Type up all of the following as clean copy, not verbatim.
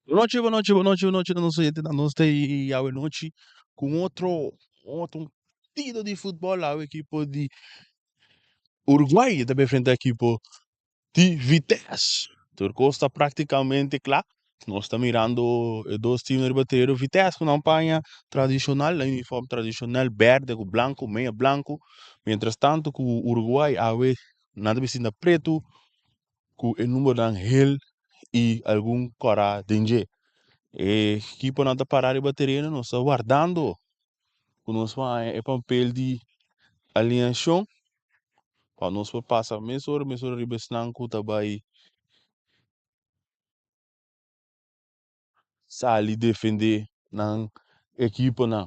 Bonochi, bonochi, bonochi, bonochi na nos oyentenan. Nos ta ei awe nochi ku un otro, otro partido di futbòl. Awe ekipo di Uruguay ta enfrenta ekipo di Vitesse. Tur kos ta praktikamente kla. Nos ta mirando e dos teamnan riba tereno. Vitesse ku nan paña tradishonal, nan uniform tradishonal berde ku blanku, meya blanku. Mientras tanto ku Uruguay awe nan ta bisti na pretu ku e numbernan hel i algun kòrá den dje. E ekiponan ta pará riba tereno, nos ta wardando ku nos por haña e papel di alineashon pa nos por pasa mesora mesora riba esnan ku ta bai sali defendé nan ekiponan.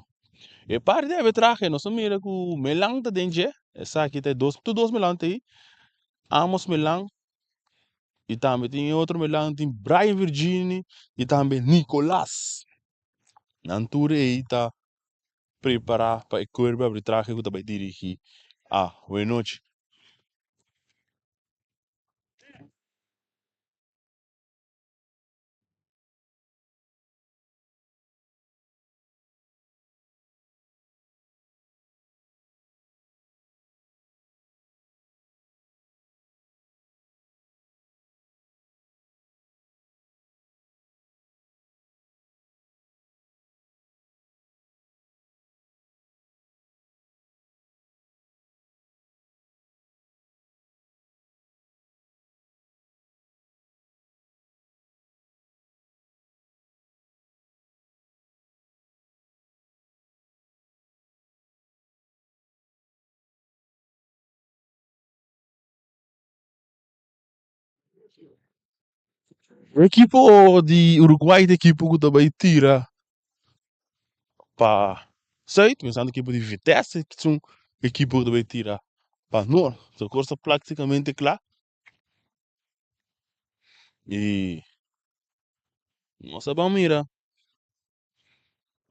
E parti di arbitrahe nos a mira ku Melan ta den dje, esaki ta e dos tur dos Melan ta ei, Amos Melan i tambe tin e otro Melan tin Brian Virgini i tambe Nicolas. Nan tur ei ta prepará pa e kuerpo di arbitrahe ku ta bai dirigí awenochi. E ekipo di Uruguay ta ekipo ku ta bai tira pa sùit, pensando ekipo di Vitesse esun ekipo ku ta bai tira pa nort. Tur kos ta praktikamente kla i nos a ban mira,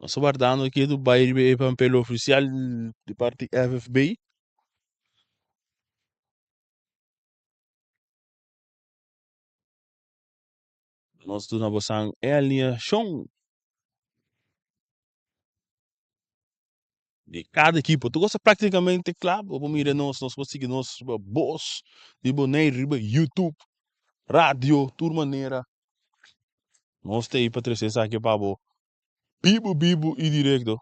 nos ta wardando aki tu bai riba e papel ofisial di parti FFB. Nos duna bosan e alineashon di kada ekipo. Tur kos ta praktikamente kla. Bo por mira nos, nos por sigui nos riba Bos di Boneiru, riba YouTube, radio, tur manera. Nos ta ei pa trese esaki pa bo bibu bibu i direkto.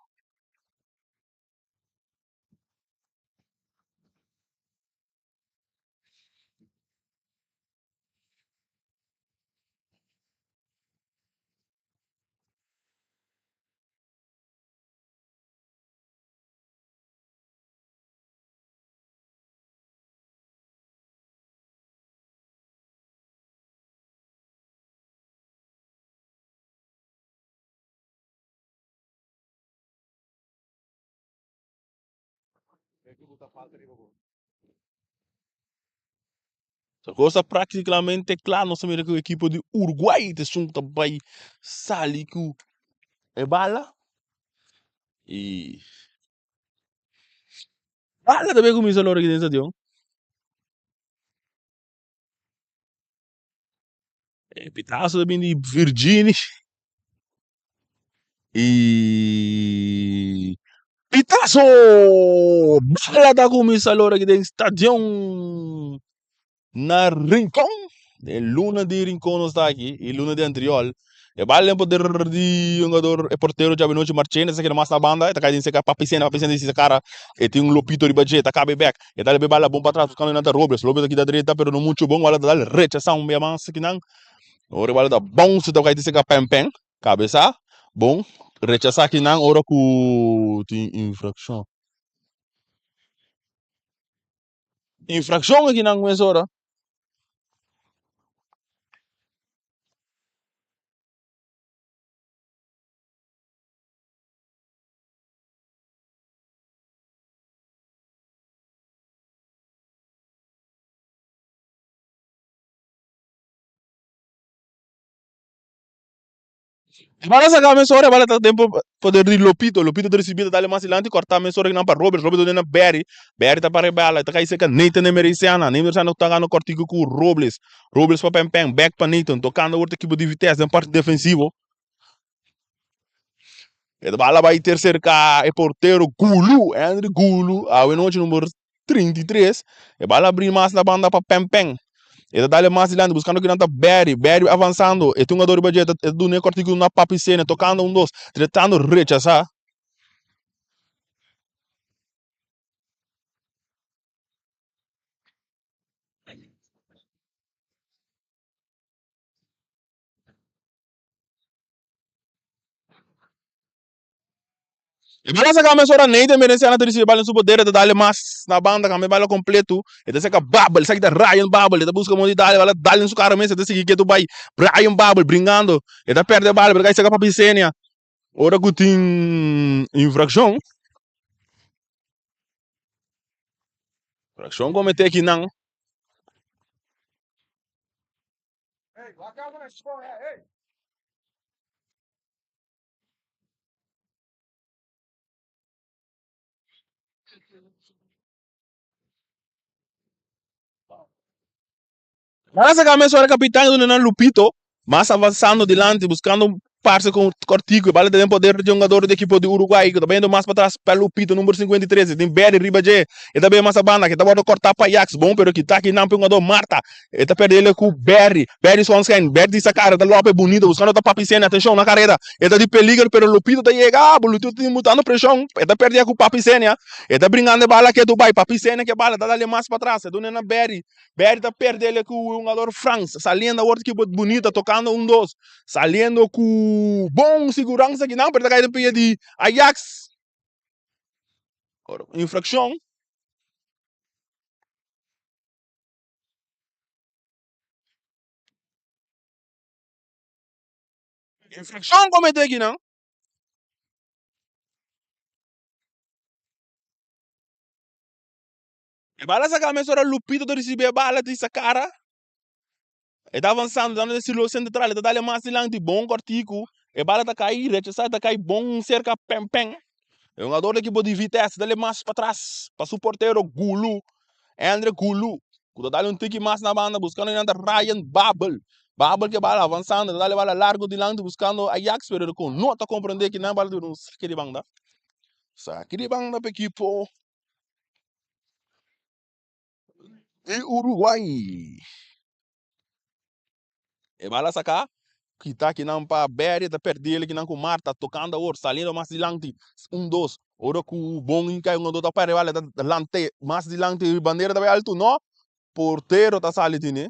Ta cosa practicamente cla, nos ta mira cu equipo di Uruguay ta esun cu ta bay sali cu e bala y bala ta bay cuminsa lora aki den stadion. E pitazo ta bin di Virgini y pitazo! Bala ta cuminsa lora aki den stadion na Rincon. Den luna di Rincon nos ta aki y luna di Antriol. E bala den poder di hungador e portero djabi nochi Marchena esaki mas na banda e ta kai den seka Papi Sena Papi Sena di sisa cara e tin un lopito riba dje ta cabe bek e ta lebe bala bon patras buscando nan ta Robles Robles a kita dreta pero no mucho bon bala ta dal rechasa un bia mas kinan ora e bala ta bounce ta kai den seka Pen Pen cabeza bon rechasa kinan ora cu tin infraccion infraccion akinan mesora. E bala saka mesora, e bala ta den poder di Lopito. Lopito ta risibi, ta dale mas dilanti, kòrtá mesora kinan pa Robles. Robles ta duna na Berry. Berry ta para e bala, e ta kai serka Nathan Emerenciana. Nathan Emerenciana ta gana kòrtiku ku Robles. Robles pa Pènpèn, bèk pa Nathan. Tokando awor ta ekipo di Vitesse den parti defensivo. E bala bai ter serka e portero Gulu, Henry Gulu, awe nochi number 33. E bala abri mas na banda pa Pènpèn. E ta dale mas dilanti buscando kinan ta Barry. Barry avanzando. E tin un jugador riba dje. E ta duna e cortico na Papi Sene. Tocando un dos. Tratando rechasa. E bala saka mesora Nathan Veneziano ta ricibi bala en su poder e ta dale mas na banda cambia bala completo e ta saka Babel esaki ta Ryan Babel e ta busca modo di dale bala dale en su cara mes e ta sigui ketu bay Ryan Babel bringando e ta perde bala pero ta saka pa Pisenia ora cu tin infraccion infraccion comete akinan. Nan a saca mesora capitan duna nan Lupito, mas avanzando dilanti buscando un pase con cortico, e bala ta den poder di hungador di ekipo di Uruguay cu ta bayendo mas patras pa Lupito number 53, e tin Berry riba dje, e ta bay mas a banda ke ta wordo corta pa Ajax, bon pero kita aki nan pa e hungador Marta, e ta perde ele cu Berry, Berry Sonskijn, Berry di sa cara ta lope bunito buscando ta Papi Sena, atencion na careda, e ta di peliger pero Lupito ta yega, Lupito tin botando presion, e ta perde cu Papi Sena, e ta bringando e bala ketu bay, Papi Sena ke bala ta dale mas patras, e duna na Berry, Berry ta perde ele cu e hungador Frans, saliendo awor ki bunita tocando un dos, saliendo cu bon siguransa kinan pero ta cay den pia di Ajax. Infraccion. Infraccion comete akinan. E bala saca mesora Lupito ta ricibi e bala di sa cara. E ta avanzando dando den silo central e ta dale mas dilanti bon cortico. E bala ta cay rechasa ta cay bon cerca pen pen. E hungador di ekipo di Vitesse dale mas patras pa su portero Gulu. Andre Gulu cu ta dale un tiki mas na banda buscando nan ta Ryan Babel. Babel ke bala avanzando ta dale bala largo dilanti buscando Ajax pero no ta comprende ki nan bala ta bira un sake di banda. Sake di banda pa ekipo di Uruguay. E bala saca, kita kinan pa Berry, ta perdi el kinan cu Marta, tocando awor, saliendo mas dilanti, un dos, ora cu bon inca un ta perde bala, ta lante mas dilanti, bandera ta bay alto, no, portero ta sali tini.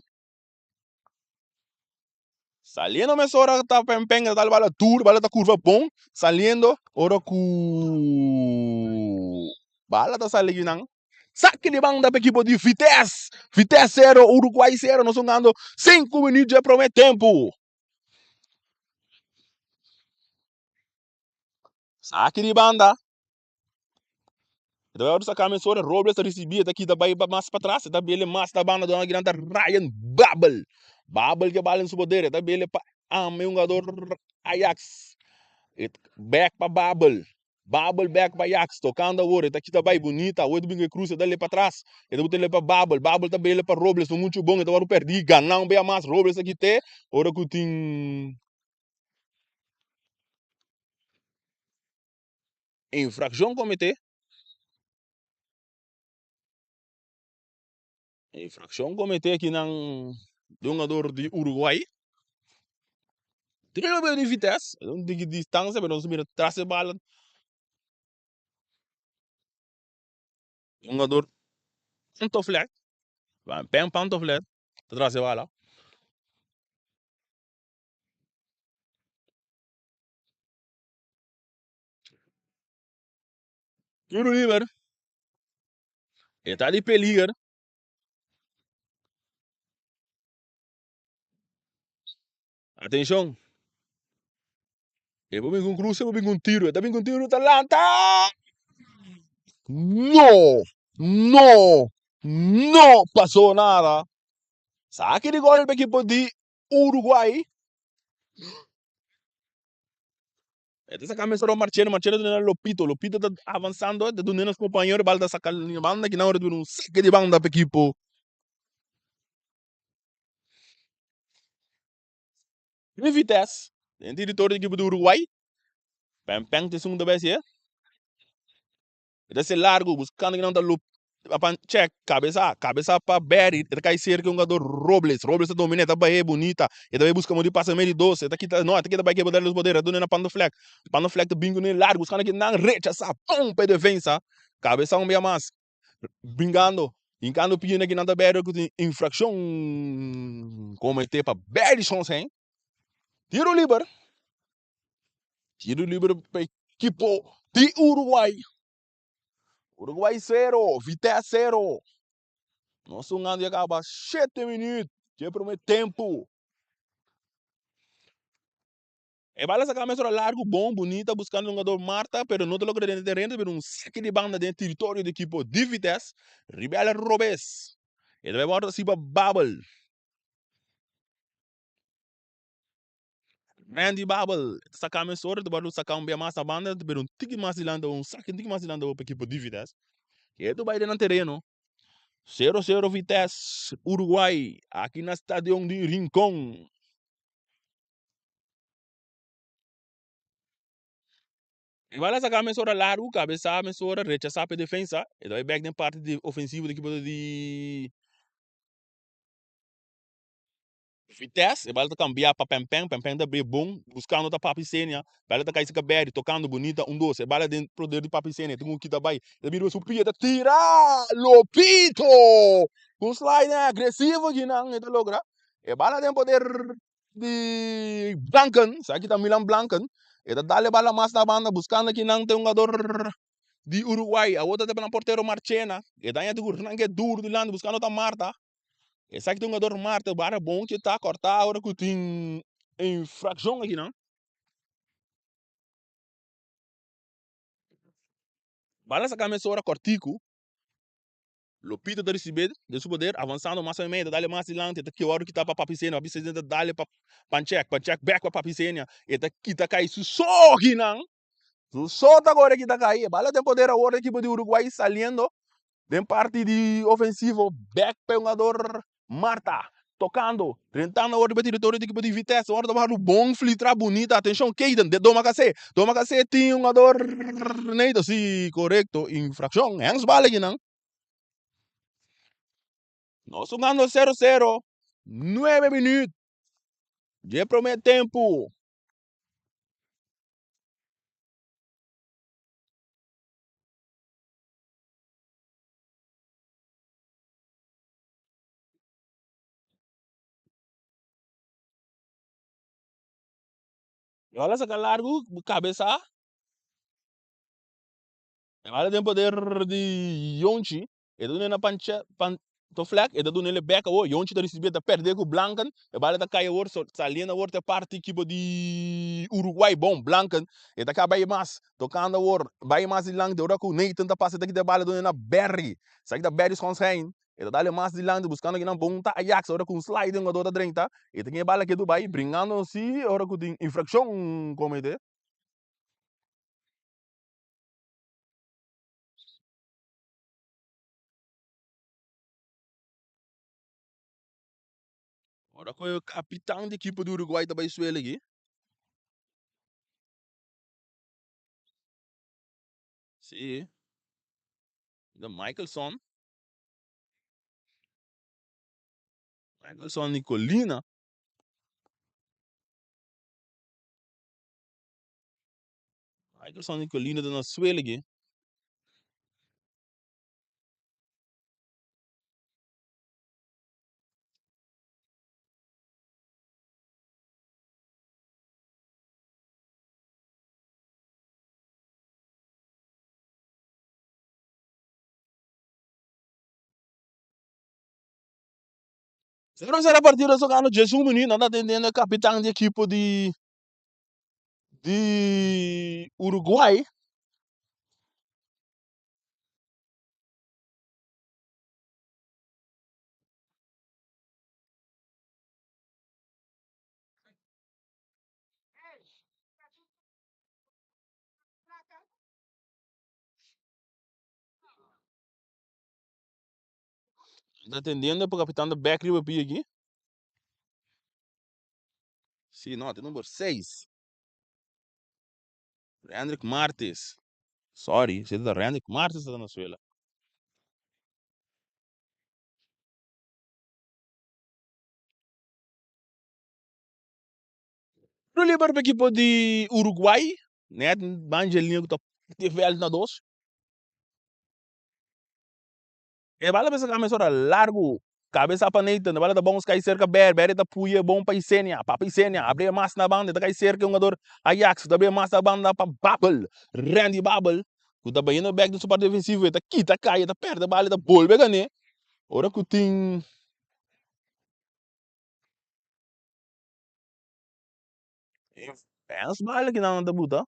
Saliendo mesora ta pen pen ta dal bala duro, bala ta curva bon, saliendo ora cu bala ta sali kinan. Saki di banda pa ekipo di Vitesse. Vitesse 0, Uruguay 0. Nos hungando 5 minuut dje prome tempo. Saki di banda. E ta bai saka mesora, Robles ta risibi, e ta kita bai mas patras, e ta bele mas na banda dona kinan ta Ryan Babel. Babel ke bala en su poder, e ta bele pa ame hungador Ajax. E back pa Babel. Babel back pa Ajax, tocando awor, e ta kita bai bunita, awor e ta bin ku e cruz, e ta le patras, e ta buta le pa Babel, Babel ta bele pa Robles, no mucho bon, e ta wòrdu pèrdí, gana un bia mas, Robles a kit'é, ora ku tin infraccion comete. Infraccion comete akinan di un hungador di Uruguay. Tiro bira di Vitesse, un tiki distancia pero nos mira tras e bala. Hungador Pantoflet, Ben Pantoflet ta tras e bala. Tiro liber. E ta di peliger. Atenshon. E por bin ku un krus, e por bin ku un tiro. E ta bin ku un tiro, ta lanta! No! No! No pasó nada. Saki di gol pa ekipo di Uruguay. E ta saca mesora Marcheno, Marcheno ta duna Lopito, Lopito ta avanzando, ta duna nos compañero, bal ta saca banda, kinan ora ta bira un saque di banda pa equipo di Vitesse, den territorio di equipo di Uruguay. Pen pen ta esun ta bay hacié. E ta ser largo, buscando kinan ta Lopito. Apan check, cabeza, cabeza pa Barry, e ta cay cerca e hungador Robles, Robles ta domina, e ta bahe bunita, e ta bay busca modo di pasa medio dos, e ta kita, no, e ta kita bay kebra los poder, e ta duna na Pandoflek, Pandoflek ta bin cune largo, buscando kinan rechaza, pum, pa e defensa, cabeza un bia mas, bringando, hincando pia na kinan ta Barry cu tin infraccion comete pa Barry Schonstein, tiro liber, tiro liber pa equipo di Uruguay. Uruguay 0, Vitesse 0. Nos un ya caba 7 minuut dje primer tempo. E bala saca mesora largo, bon, bonita, buscando un jugador Marta, pero no ta logra den terreno, pero un saque di banda den territorio di equipo di Vitesse. Ribela robes. E ta bay así pa Babel. Randy Babel ta saca mesora, ta bay saca un bia mas na banda, pero un tiki mas dilante, un saque un tiki mas dilante pa equipo di Vitesse. E ta bay den nan terreno. 0-0 Vitesse, Uruguay, aki na stadion di Rincon. E bala saca mesora largo, cabeza mesora, rechaza pa e defensa. E ta bay bek den parti di ofensivo di equipo di Vitesse, e bala ta cambia pa Pempen, Pempen ta brie bon, buscando ta Papi Senia, bala ta cay cerca Berry, tocando bunita, un dos, e bala den poder di Papi Senia, tin un kita bay, e ta bira su pia, ta tira, Lopito! Cu un sliding agresivo akinan e ta logra, e bala den poder di Blanken, esaki ta Milan Blanken, e ta dal e bala mas na banda, buscando akinan ta e hungador di Uruguay, awor ta nan portero Marchena, e daña tur ranke duro dilanti buscando ta Marta. Esaki ta un jugador Marte bara bon ke ta kortá ora ku tin infrakshon akinan. Bala saka mesora kòrtiku. Lopito ta risibé den su poder avansando mas a mei ta dale mas dilanti e ta ke wòrdu kita pa Papi Senia Papi Senia ta dale pa Panchek Panchek bèk pa Papi Senia e ta kita kai su so akinan su so ta kore kita kai e bala den poder awor ekipo di Uruguay saliendo Den parti di ofensivo bek pa e hungador Marta tocando drentando awor riba territorio di ekipo di Vitesse awor ta wak bon filtra bunita atencion Kayden de Domacassé Domacassé tin hungador Neito si corecto infraccion handsbal akinan nos hungando sero sero nuebe minuut dje prome tempo. Bola saca largo, cabeza. E bala den poder di Yonchi. E ta duna na pancha, pan, to flek, e ta duna ele bek awor. Yonchi ta ricibi, e ta perde cu Blanken. E bala ta cay awor, so, saliendo awor te parti equipo di Uruguay. Bon, Blanken, e ta caba bay mas. Tocando awor, bay mas dilanti. Ora cu Nathan ta pasa, e ta kita e bala duna na Berry. Esaki ta Berry Schonschijn. E ta dale mas dilanti buscando kinan bon ta Ajax. Ora cu un sliding jugador ta drenta, e ta kin e bala ketu bay, bringando si ora cu tin infraccion comete. Ora cu e capitan di equipo di Uruguay ta bay suelo aki. Si. Ta Michelson. Michelson Nicolina. Michelson Nicolina ta na suelo aki. Zero zero partido jogando 11 minuut, nan ta atendiendo e capitan di equipo di di Uruguay. Ta atendiendo pa kapitan ta bek riba pia aki. Si, no, ta number 6. Rendrick Martis. Sorry, si ta Rendrick Martis ta na suela. Tiro liber pa ekipo di Uruguay. Net banja linha ku ta parti veld na dos. E bala mester kaba mesora largu. Kabesa pa Nathan, e bala ta bounce kai serka Berry, Berry ta puye bon pa Isenia, papa Isenia abri e mas na banda, e ta kai serka e hungador Ajax, ta abri e mas na banda pa Babel, Randy Babel, ku ta bayendo bek den su parti defensivo, e ta kita kai, e ta perde bala, e ta bolbe gane, ora ku tin e bala ki nan ta buta.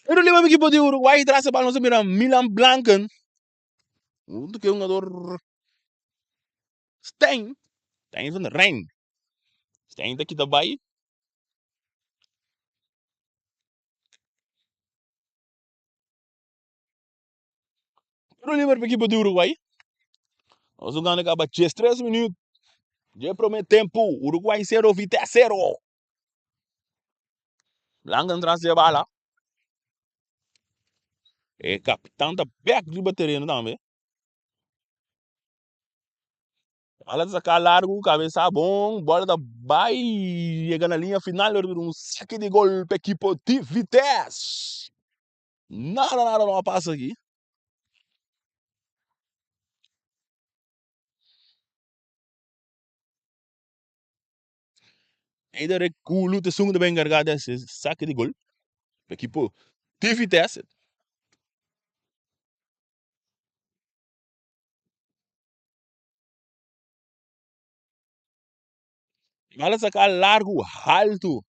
Pero liba equipo di Uruguay tras e bal nos a mira Milan Blanken. Hunto ku e hungador Stein. Stein van der Rijn. Stein ta kita bai. Tiro liber pa equipo di Uruguay. Nos jugando kaba 13 minuut. Dje prome tempo. Uruguay 0, Vitesse 0. Blanken tras di e bala. E kapitan ta bek riba tereno tambe. Bala ta saka largu, kabesa bon, bola ta bai yega na liña final, pero un saki di gol pa ekipo di Vitesse. Nada, nada no a pasa aki. Eider Rekulu ta esun ku ta bai enkargá di hasi saki di gol pa ekipo di Vitesse. Bala saka largu, haltu.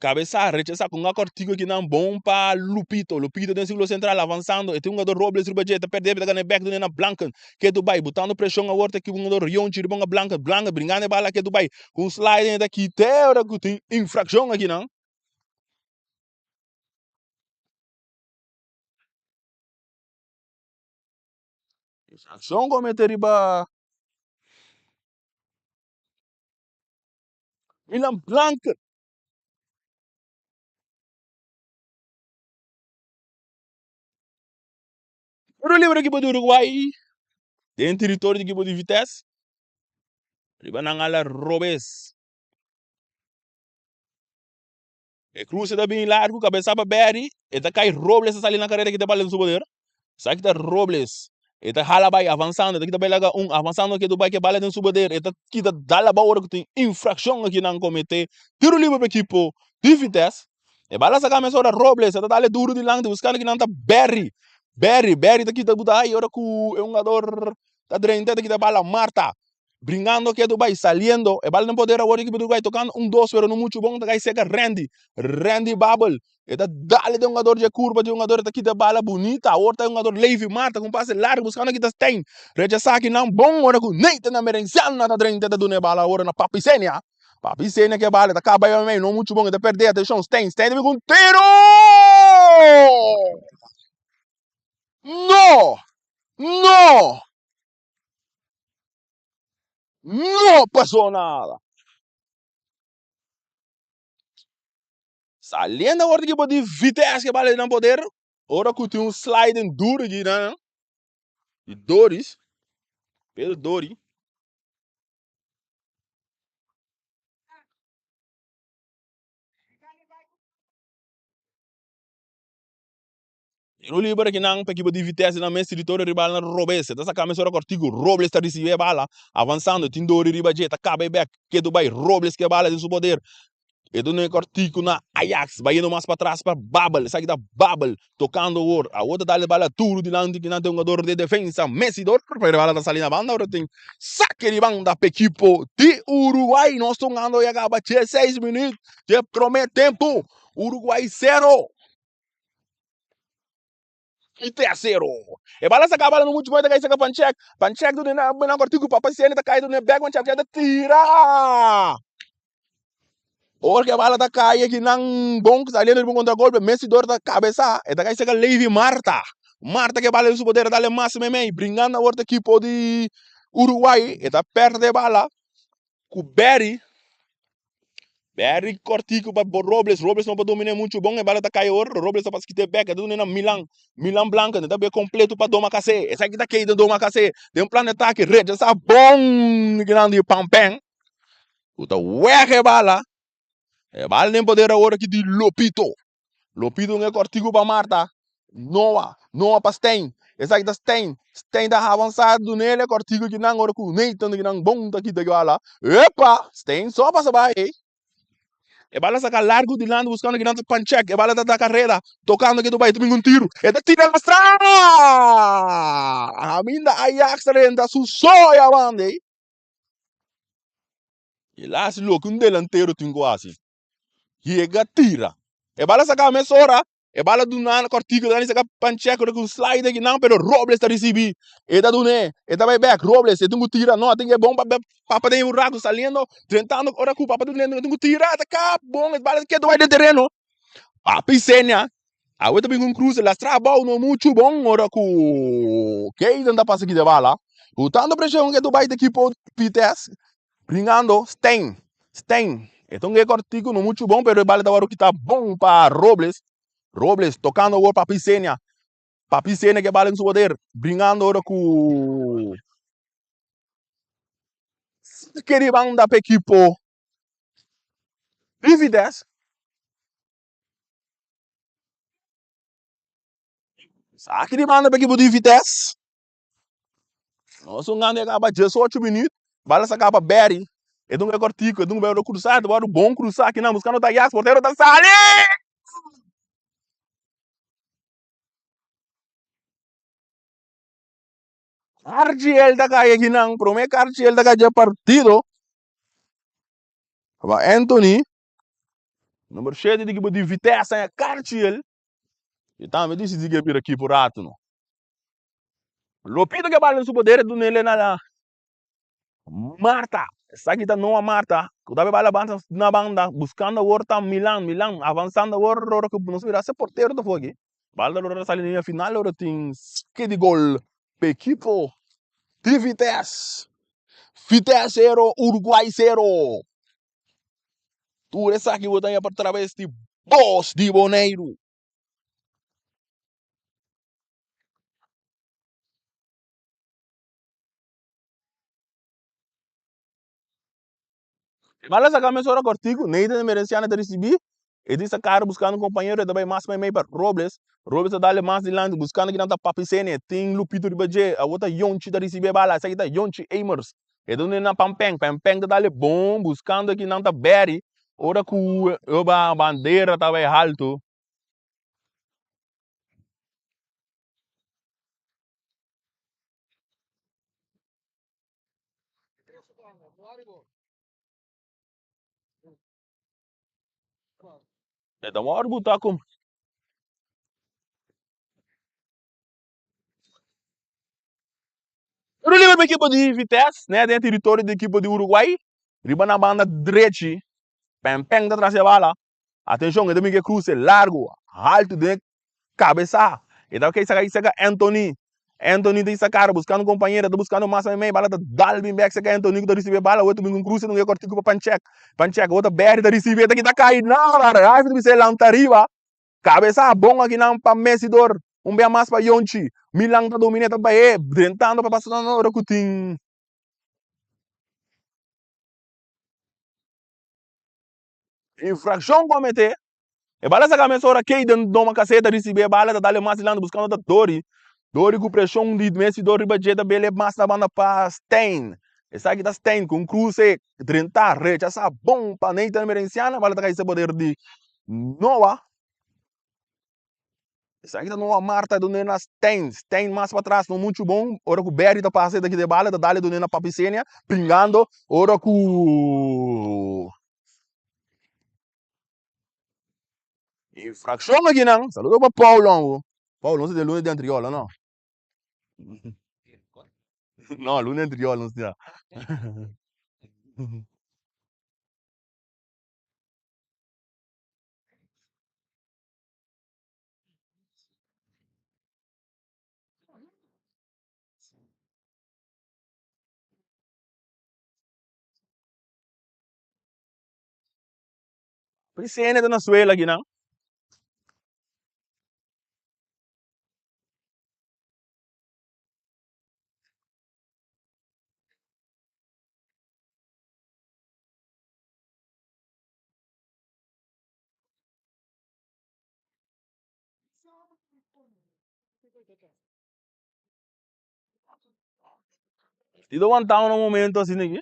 Cabeza rechasa con a cortico aki nan bon pa Lupito. Lupito den círculo central avanzando. E tin hungador Robles riba dje. Ta perde ta gana e bek dune na Blanken. Ketu bai butando presion awor ta ekipo hungador Rionchi riba un a Blanken. Blanken bringando e bala ketu bai cu un sliding e ta kite ora cu tin infraccion aki nan. Infraccion comete riba Milan Blanken. Tiro libre ekipo di Uruguay den territorio di ekipo di Vitesse. Riba nan ala robes. E cruce ta bin largo, cabeza pa Barry. E ta cai Robles ta sali na carrera kita bala den su poder. Sa kita Robles. E ta hala bai avanzando, e ta kita bai laga un avanzando ke bai ke bala den su poder. E ta kita dal abao ora ku tin infraccion aki nan comete. Tiro libre pa ekipo di Vitesse. E bala saka mesora Robles, e ta dale duro dilanti buscando kinan ta Barry. Barry, Barry ta kita buta ai ora ku e hungador ta drenta e ta kita bala Marta. Bringando ketu bai saliendo e bala den poder awor ekipo di Uruguay tocando un dos pero no mucho bon ta cay seca Randy. Randy Babel e ta dale den hungador dje curva dje hungador e ta kita e bala bunita awor ta e hungador Levi Marta cu un pase largo buscando kita Stein rechaza akinan bon ora cu Nathan Emerenciano ta drenta e ta duna e bala awor na Papi Senia. Papi Senia ke bala e ta caba e mey no mucho bon e ta perde atencion Stein Stein ta bin cu un tiro! No! No! No pasó nada. Saliendo awor di ekipo di Vitesse ke bala di nan poder. Ora ku tin un sliding duro aki nan di Doris, Pedro Dori. Tiro liber akinan pa ekipo di Vitesse nan mes teritorio riba nan robes. E ta saka mesora kortiku. Robles ta risibi e bala. Avansando tin Dori riba dje. Ta kaba e bek. Ketu bai. Robles ke bala den su poder. E duna e kortiku na Ajax. Bayendo mas patras pa Babel. Esaki ta Babel tokando awor. Awor ta dal e bala duru dilanti kinan ta e hungador di defensa Messi dor. Pero e bala ta sali na banda. Ora tin sake di banda pa ekipo di Uruguay. Nos ta hungando ya kaba 16 minuut dje prome tempo. Uruguay sero. I te a sero. E bala saka bala no muchu bon, e ta kai saka Panchek. Panchek duna na na kortiku, papa Sene ta kai duna bek Panchek ta tira. Ora ke bala ta kai aki nan bon saliendo riba un kontragolpe, Messi dor ta kabesa, e ta kai saka Levi Marta. Marta ke bala den su poder a dale mas meimei. Bringando awor ta ekipo di Uruguay. E ta perde e bala ku Berry. Berry kortiku pa Robles. Robles no por dominé muchu bon. E bala ta kai awor. Robles ta pas kite bek. E ta duna na Milan. Milan Blanco. E ta be kompleto pa Domacassé. Esaki ta kei den Domacassé. Den plan di atake. Rechasá bon grandi Pampen. Ku ta wèg e bala. E bala den poder awor aki di Lopito. Lopito un e kortiku pa Marta. Noa, Noa pa Stein. Esaki ta Stein. Stein ta avansa dunel e kortiku kinan ora ku Nathan kinan bon ta kita ki bala. Epa! Stein so pasa bai. E bala saka largu dilanti buskando kinan ta Panchek. E bala ta da kareda. Tokando ki bai ta bin un tiru. E ta tira lastra! Aminda Ajax ta renta su soya banda. El a hasi loke un delantero tin ku hasi, yega tira. E bala saka mesora, e bala duna na kòrtiku, ta saka Pacheco ku un slide akinan, pero Robles ta risibí. E ta dun'é, e ta bai bèk, Robles, e tin ku tira, no, a tin ke bon pa papa den un rato saliendo, drentando ora ku papa ta drentando, e tin ku tira, ta kap bon, e bala ta keda bai den tereno. Papi Senia, awe ta bin ku un kruse, lastra abou no muchu bon ora ku Kayden ta pasa kita bala. Ku tantu preshon ke tu bai ta ekipo Vitesse, bringando Stein, Stein, e ta un kòrtiku no muchu bon pero e bala ta wòrdu kita bon pa Robles, Robles tokando awor Papi Senia, Papi Senia ke bala den su poder, bringando ora ku Sake di banda pa ekipo Di Vitesse. Saki di banda pa ekipo di Vitesse. Nos un gana e kaba 18 minuut. Bala sa kaba Barry. E dunga e kortiku, e dunga e krusa, e dunga bon krusa akinan buskando ta Ajax, portero ta sali! Archiel ta kai akinan, prome ku Archiel ta kai dje partido. Pa Anthony, number 7 di ekipo di Vitesse haña karchiel. E tambe disidi ke bira kipo ratu no. Lopito ke bala den su poder e dunele na Marta. Esaki ta Noa Marta ku ta bala banda na banda buskando awor ta Milan. Milan avansando awor ora ku nos mira se portero ta for aki. Bala ta sali na final ora tin ske di gol pa ekipo di Vitesse. Vitesse 0, Uruguay 0. Tur esaki bo ta haña pa traves di Bos di Boneiru. Bala saka mesora kortiku, Nathan Emerenciana ta risibí, e di sa kara buskando un kompañero, e ta bai mas meimei pa Robles, Robles ta dale mas dilanti buskando kinan ta Papi Sene, tin Lupito riba dje, awor ta Yonchi ta risibí e bala, esaki ta Yonchi Amers, e ta duna na Pampeng, Pampeng ta dale bon buskando kinan ta Barry, ora ku e bandera ta bai haltu. E ta wòrdu butá ku. Tiro liber pa ekipo di Vitesse, ne den teritorio di ekipo di Uruguay. Riba na banda drechi, Pèmpèn ta tras e bala. Atenshon, e ta bin ku e kruse largu, haltu den Kabesa. E ta kai saka saka Anthony. Anthony ta isa kara buskando kompañero, ta buskando mas meimei, bala ta dal bin bek saka Anthony ku ta risibi e bala, wou ta bin ku un kruse nunka e kòrtiku pa Panchek. Panchek wou ta Barry ta risibi e ta kita kai nada, Ralph ta bisa e lanta riba. Kabesa bon akinan pa Messidor, un bia mas pa Yonchi. Milan ta dominé ta bai drentando pa pasa nan ora ku tin. Infrakshon kometé. E bala saka mesora Kayden doma kaseta risibi e bala ta dale mas dilanti buskando ta Dori. Dori ku preshon di Messi dor riba dje ta bele mas na banda pa Stein. Esaki ta Stein ku un kruse drenta rechasa bon pa Nathan Emerenciana bala ta kai se poder di Noah. Esaki ta Noah Marta dun'e na Stein. Stein mas patras no muchu bon ora ku Barry ta pasa e ta kita e bala ta dale dun'e na Papi Senia pringando ora ku Infraccion aki nan. Saludo pa Paulo ango. Paulo no si den luna di antriol no. No, luna di antriol no si ya. Priscene ta na suela akinan. Partido wantá un momento asina aki.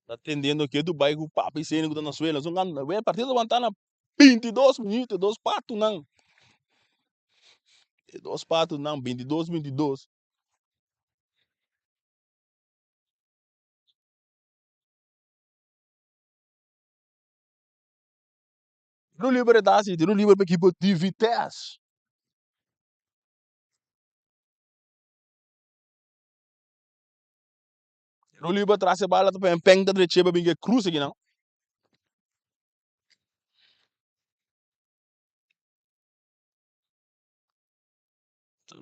Ta tendiendo ke Dubai ku papi seni ku ta na suela. Son gana we partido wanta na 22 minuto, dos patunan. E dos patunan 22 22. Tiro libre ta hasi, tiro libre pa ekipo di Vitesse. Tiro libre tras e bala ta pen pen ta dreche pa bin ke cruise aki nan.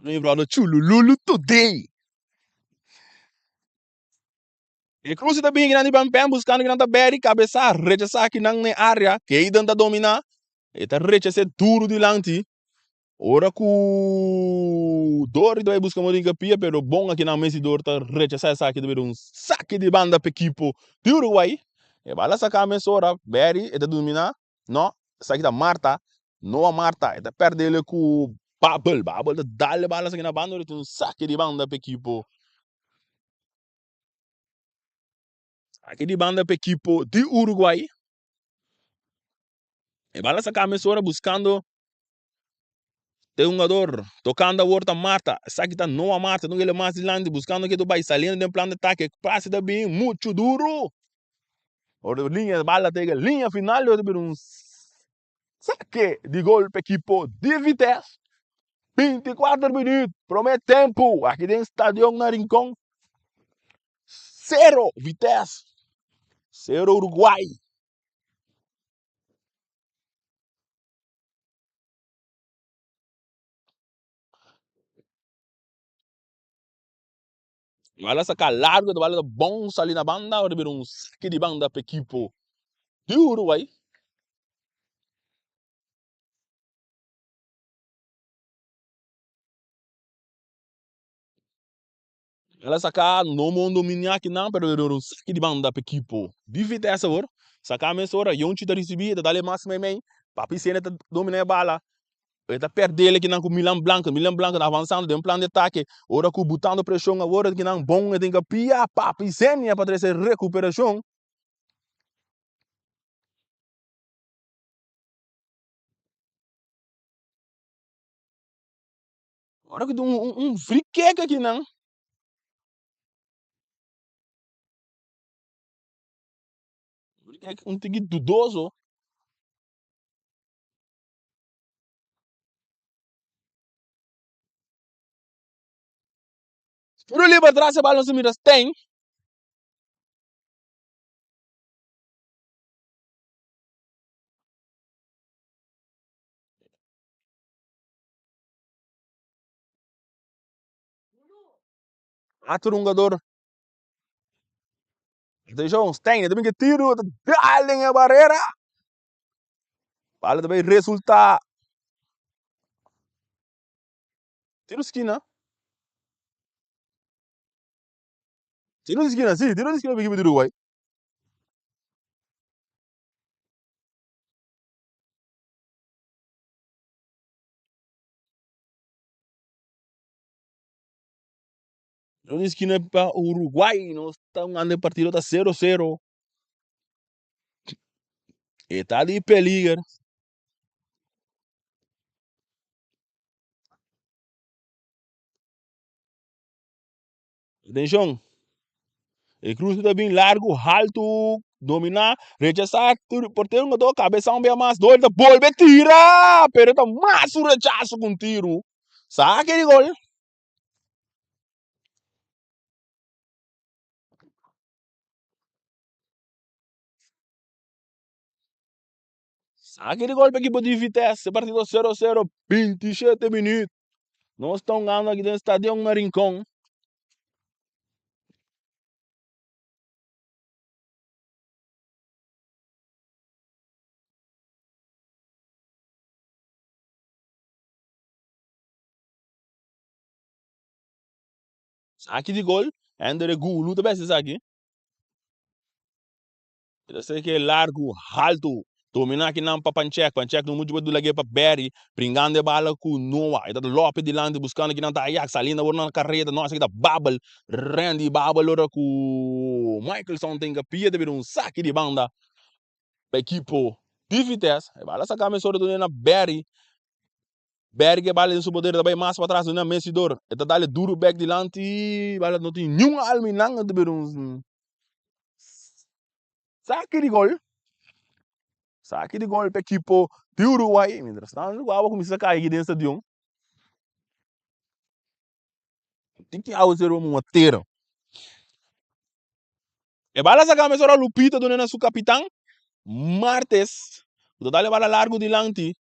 Mi brother chulululu today. E cruise ta bin kinan di pen pen buscando kinan ta beri cabeza rechasa kinan den area. Kayden ta domina. E ta rechase duro dilanti. Ora ku Dori ta bai buska Moringa Pia, pero bon akinan Messi Dor ta rechasá esaki ta bira un saki di banda pa ekipo di Uruguay. E bala saka mesora, Barry e ta dominá, no, esaki ta Marta, Noa Marta, e ta pèrdè el ku Babel, Babel ta dal e bala esaki na banda, ora tin un saki di banda pa ekipo. Saki di banda pa ekipo di Uruguay. E bala saka mesora buskando Te hungador tocando awor ta Marta. Esaki ta Noah Marta. Nunca ele mas dilanti buscando ke bay saliendo den plan de ataque. Pase ta bin mucho duro. Ora linea bala tega linea final ora ta un saque di gol pa equipo di Vitesse. 24 minuut, prome tempo aki den stadion na Rincon. Cero Vitesse, cero Uruguay. Bala saca largo, bala ta bon sali na banda, ora bira un saque di banda pa equipo di Uruguay. Bala saca no mon dominia akinan, pero bira un saque di banda pa equipo di Vitesse awor. Saca mesora, Yonchi ta ricibi, ta dale mas meimei, Papi Sene ta domina e bala. E ta perde el kinan ku Milan Blanco. Milan Blanco ta avansando den plan di atake. Ora ku butando preshon awor kinan bon e tin ka pia Papi Zenia pa trese rekuperashon. Ora ku tin un free kick akinan. Free kick un tiki dudoso. Tiro liber tras e bal nos mira Stein. Otro hungador. Atención, Stein, también que tiro, dale en la barrera. Bala ta bay resulta tiro skina. Tiro di skina, si, tiro di skina pa ekipo di Uruguay. Tiro di skina pa Uruguay. Nos ta jugando e partido ta 0-0. E ta di peliger. Atenshon. E cruce ta bin largo, halto, domina, rechasa, portero no toca, cabeza un bia mas, Doyle ta bolbe tira, pero ta mas un rechazo cu un tiro. Saque di gol. Saque di gol pa equipo di Vitesse, partido 0-0, 27 minuut. Nos ta hungando aki den Stadion na Rincon. Saki di gol, Ender Gulu ta besti esaki. E ta seki e largu, haltu, domina akinan pa Panchek. Panchek no muchu pa dula pa Barry, bringando e bala ku Noah. E ta lope dilanti buskando kinan ta Ajax, saliendo awor na kareda. No, esaki ta Babel, Randy Babel ora ku Michelson ta hinka pia ta bira un saki di banda pa ekipo di Vitesse. E bala saka mesora duna na Barry. Barry ke bala den su poder ta bai mas patras duna Messidor. E ta dale duru bek dilanti, bala no tin niun alma einan, ta bira un Saki di gol. Saki di gol pa ekipo di Uruguay. Mientras tanto ku awa kuminsá kai aki den stadion. Tin ki awa ser un tera. E bala saka mesora Lupita duna na su kapitan Martes. Ku ta dal e bala largu dilanti.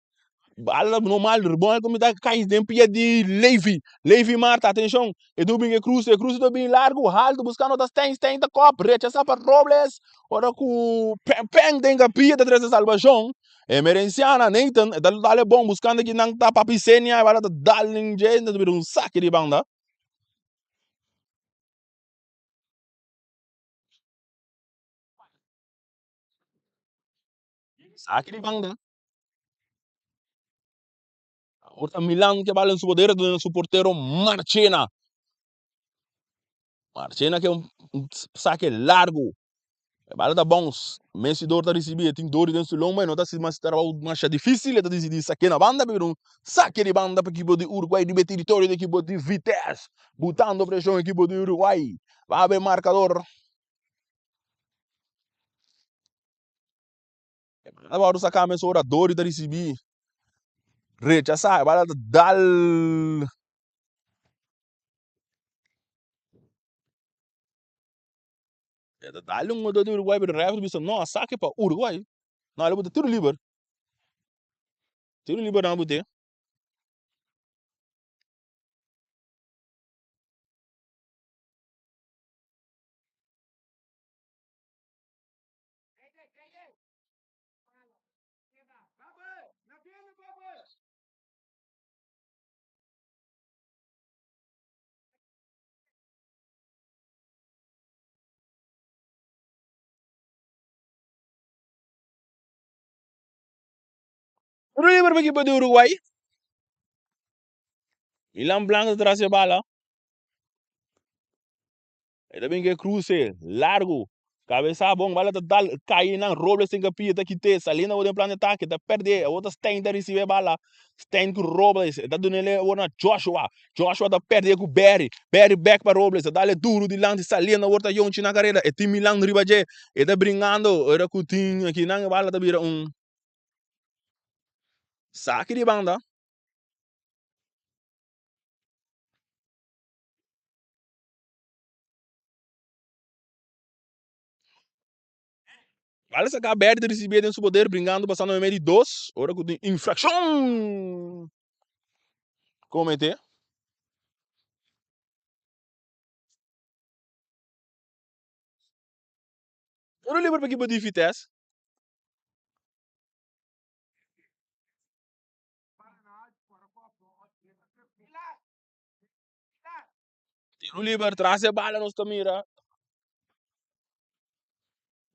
Bala normal, bon el ta kai den pia di Levi. Levi Marta, atenshon. E dun bin e cruce, e cruce ta bin largu, haltu, buskando ta Stein, Stein ta kop, rechasa pa Robles. Ora ku Peng Peng den kapia ta trese salbashon. Emerenciana, Nathan, e ta dal e bon, buskando ki nan ta Papi Senia, e bala ta dal den dje, ta bira un saki di banda. Saki di banda. Awor ta Milan ke bala en su poder duna su portero Marchena. Marchena ke un sake largo. E bala ta bounce. Messi dor ta ricibi. E tin dori den su lomba. E no ta hasi mas trabou masha dificil. E ta dicidi sake na banda. Pero un sake di banda pa ekipo di Uruguay riba e territorio di ekipo di Vitesse. Butando presion ekipo di Uruguay. Ba abre marcador. E bala ta saka mesora Dori ta risibi rechasa e bala ta dal e ta dal un jugador di Uruguay pero ref ta bisa no a sake pa Uruguay no a buta tiro liber tiro liber nan a bute. Tiro liber pa ekipo di Uruguay. Milan Blanco ta tras e bala. E ta bin ke kruse largu. Kabesa bon, bala ta dal kai nan. Robles tin kapia ta kite. Saliendo awor den plan di atake ta perde. Awor ta Stein ta risibi e bala. Stein ku Robles. E ta dunele awor na Joshua. Joshua ta perde ku Barry. Barry bek pa Robles. Ta dale duru dilanti. Saliendo awor ta Yonchi na kareda. E tin Milan riba dje. E ta bringando. Ora ku tin aki nan e bala ta bira un saki di banda. Bala saca Berry ta ricibi den su poder bringando pasando meimei di dos ora cu tin infraccion comete. Tiro liber pa ekipo di Vitesse. Tiro liber tras e bala nos ta mira.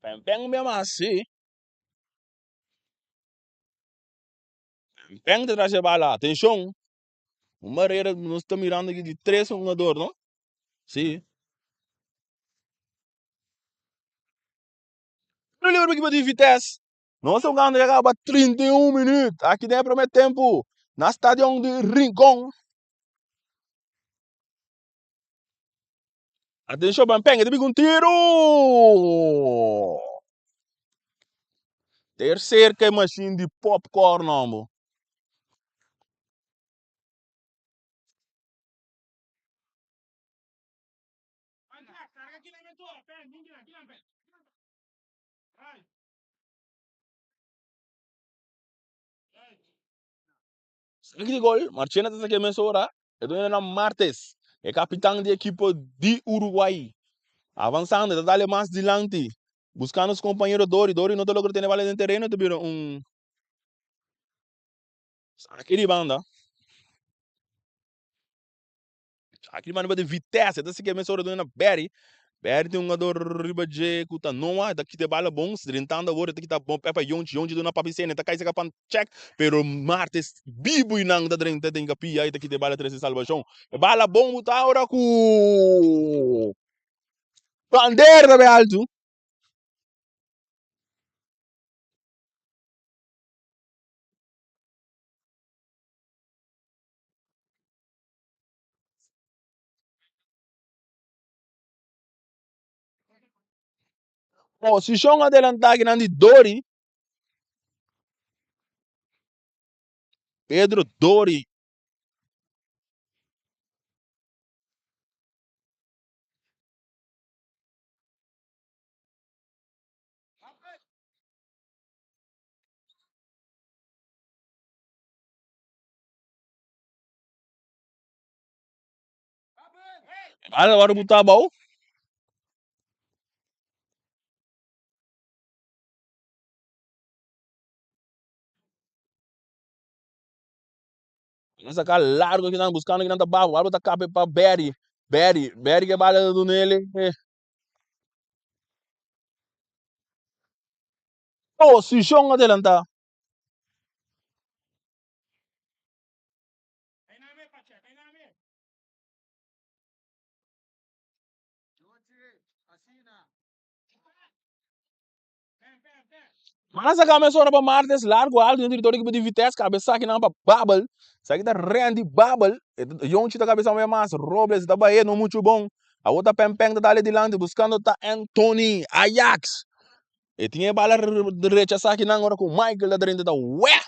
Pen pen un bia mas, si. Pen pen ta tras e bala. Atenshon. Un barera nos ta mirando aki di tres hungador, no? Si. Tiro liber pa ekipo di Vitesse. Nos ta hungando ya kaba 31 minuut aki den e primer tempo na stadion di Rincon. Atenshon Pampen, e ta bin ku un tiru! Ter serka e mashin di popcorn hombo. Saki di gol, Marchena ta saki mesora, e doño na Martes, e kapitan di ekipo di Uruguay. Avansando, e ta dale mas dilanti, buskando su kompañero Dori. Dori no ta logra tene bala den tereno, e ta bira un saki di banda. Aki di banda di Vitesse, e ta sigi mesora duna na Barry. Barry tin un jugador riba dje ku ta Noah, e ta kita e bala bon, drentando awor e ta kita bon p'e pa Yonchi, Yonchi duna Papi Sene, e ta kai saka pan check, pero Martes bibu i nan ta drenta den kapia i ta kita e bala trese salbashon. E bala bon bu ta ora ku bandera ta bai altu. Posishon adelantá kinan di Dori. Pedro Dori. Bala wòrdu butá abou. Nan saka largo kinan buskando kinan ta babo. Babo ta kape pa Berry. Berry, Berry ke bala ta duna el. Posishon adelantá. Mas a kame sora pa Martes largo alto den territorio ekipo di Vitesse kabesa kinan pa Babel esaki ta Randy Babel Yonchi ta kabesa un mas Robles ta bahe no mucho bon awor ta Pen Pen ta dale dilanti buskando ta Anthony Ajax E tin e bala rechasá kinan ora ku Michael ta drenta ta wèg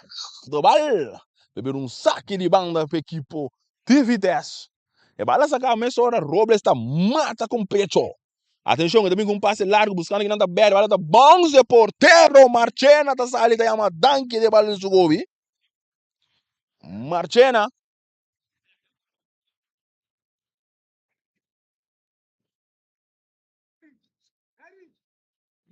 de bal. Ta bira un saki di banda pa ekipo di Vitesse. E bala saká mesora Robles ta mata ku pecho. Atenshon e ta bin ku un pase largu buskando kinan ta bèrdè. Bala ta bounce e portero Marchena ta sali ta yama danki di e bala den su gobi. Marchena.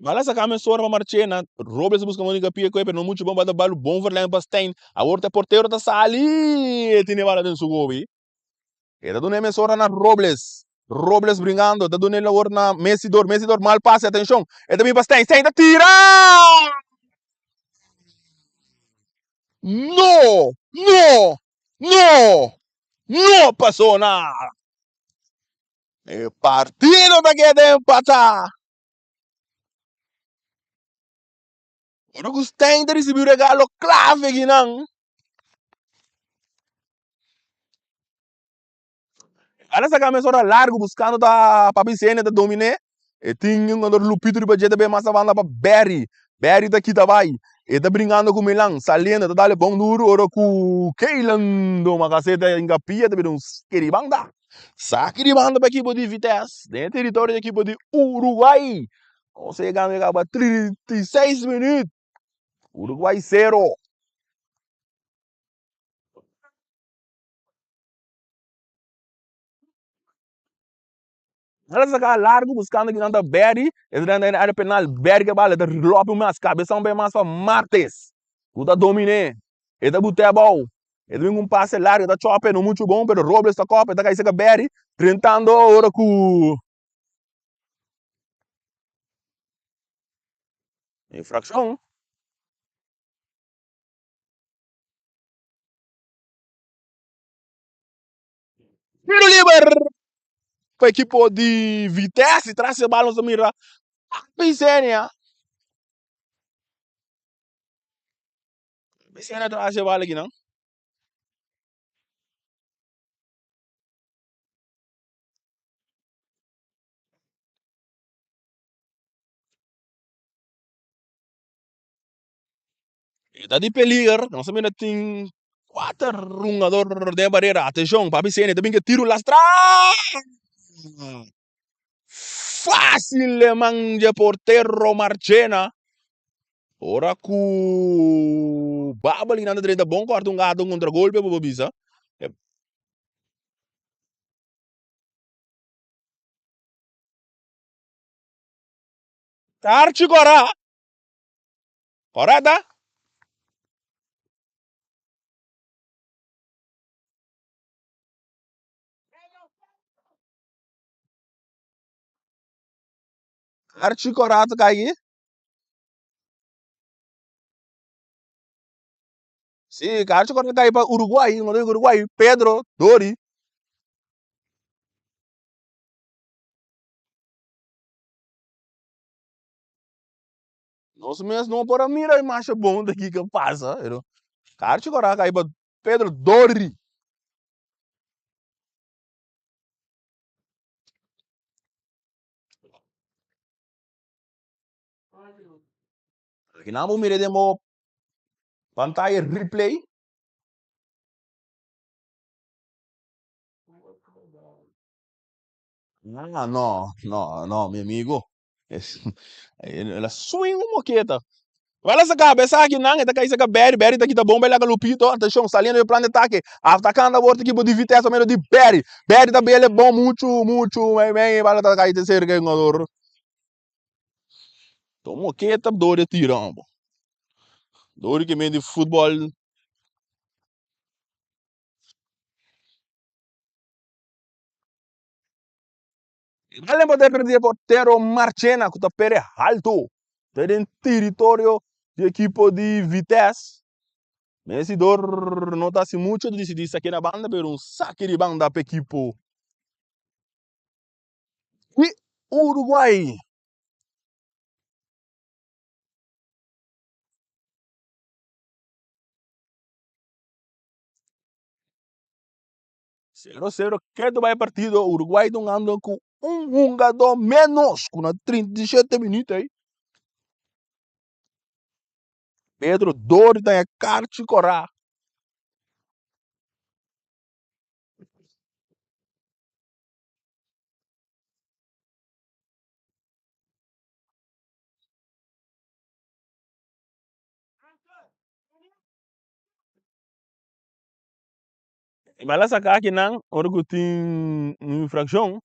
Bala saka mesora pa Marchena. Robles a buska Monica Pia koe pero no muchu bon bata balu bon verleng pa Stein. Awor ta e portero ta sali e tene bala den su gobi. E ta duna e mesora na Robles. Robles bringando ta duna el awor na Messidor. Messidor mal pase atenshon. E ta bin pa Stein. Stein ta tira! No! No! No! No pasó nada! E partido ta keda empatá. Ora ku Stein ta risibí un regalo klave akinan. Ala saka mesora largu buskando ta Papi Sene ta dominé. E tin un jugador Lupito riba dje ta bay mas abanda pa Barry. Barry ta kita bay. E ta bringando ku Milan. Saliendo ta dale bon duru ora ku Keylan Domacassé ta hinka pia ta bira un saki di banda. Saki di banda pa ekipo di Vitesse den e teritorio di ekipo di Uruguay. Nos a yegando kaba 36 minuut. Uruguay sero. Ela saca largo buscando que nanta Berry. E ta den área penal. Berry ke bala. E ta lopi mas. Cabeção bem mas pa Martes. Ku ta domine. E ta bute abou. E ta bin ku un pase largo. E ta chope. No mucho bom. Pero Robles ta kope. E ta kai seka Berry. Drentando ora ku infraccion. Tiro liber pa ekipo di Vitesse. Tras e bal nos ta mira Pisenia. Pisenia tras e bal akinan. E ta di peliger, nos a mira tin kuater hungador den barera. Atenshon, Papi Sene ta bin ke tiru lastrá! Fásil e man dje portero Marchena. Ora ku Babel i nan ta drenta bon kòrta un gato un kontragolpe bo por bisa. Karchi kòrá. Kòrá ta? Karchi kòrá ta kai aki? Sí, karchi kòrá ta kai pa Uruguay, Uruguay, Pedro Dori. Nos mes no por a mira e masha bon ta kiko pasa, pero karchi kòrá kai pa Pedro Dori. Aki nan bo mira den bo pantaya replay. Ah, no, no, no, mi amigo. Es, el a swing un moqueta. Wel sa caba esaki nan, e ta kai saka Barry, Barry ta kita bomba e laga Lupito, atención, saliendo di plan de ataque, atacando awor ta equipo di Vitesse pa medio di Barry, Barry ta bele bon mucho, mucho, mei mei, bala ta kai te cerca e jugador. Ton moqueta Dori a tira hombo. Dori ke men di futbol. Bala poder di e portero Marchena ku ta pere haltu te den teritorio di ekipo di Vitesse. Messi dor no ta hasi mucho ta disidí sake na banda pero un sake di banda pa ekipo di Uruguay. Sero sero ketu bai e partido Uruguay ta hungando ku un hungadó ménos ku na 37 minüt ei. Pedro Dori ta e karchi kòrá. E bala saka akinan ora ku tin un infrakshon.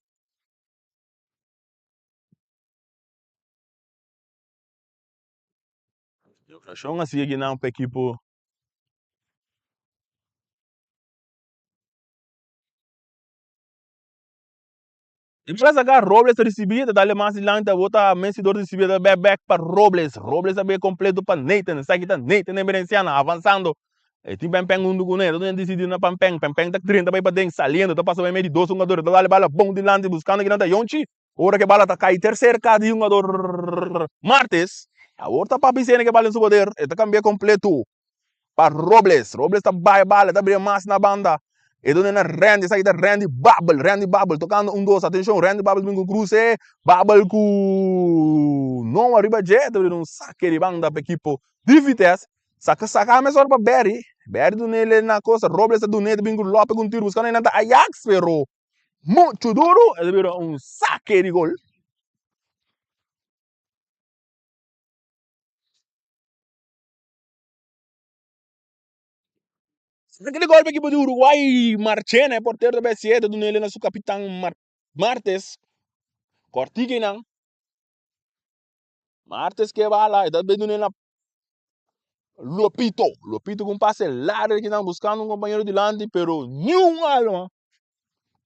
Infrakshon a sigui akinan pa ekipo. E bala saka Robles ta risibi ta dale mas dilanti awor ta Messi dor risibi ta bek bek pa Robles Robles a bay completo pa Nathan esaki ta Nathan Emerenciana avansando e tin Pempen hunto cune ta disidi na Pempen Pempen ta drenta bay paden saliendo ta pasa bay medio di dos hungador ta dale bala bon dilanti buscando kinan ta Yonchi ora ke bala ta cay ter cerca di hungador Martes awor ta Papi Sene ke bala den su poder e ta cambia completo pa Robles. Robles ta bai bala, ta bria mas na banda. E done na Randy, esaki ta Randy Babel, Randy Babel tocando un dos, atencion, Randy Babel bin cu cruce, Babel cu no ariba dje, ta bira un saque di banda pa equipo di Vitesse. Saca saca mesora pa Barry, Barry dunele na cosa, Robles ta dune, ta bin cu Lope cu un tiro buscando einan ta Ajax, pero mucho duro, e ta bira un saque di gol. Saque di golpe equipo di Uruguay Marchena e portero ta bay siete dunele na su capitan Martes Cortigue nan Martes ke bala e ta bay dunele na Lopito Lopito con pase largo aki nan buscando un compañero dilanti pero niun alma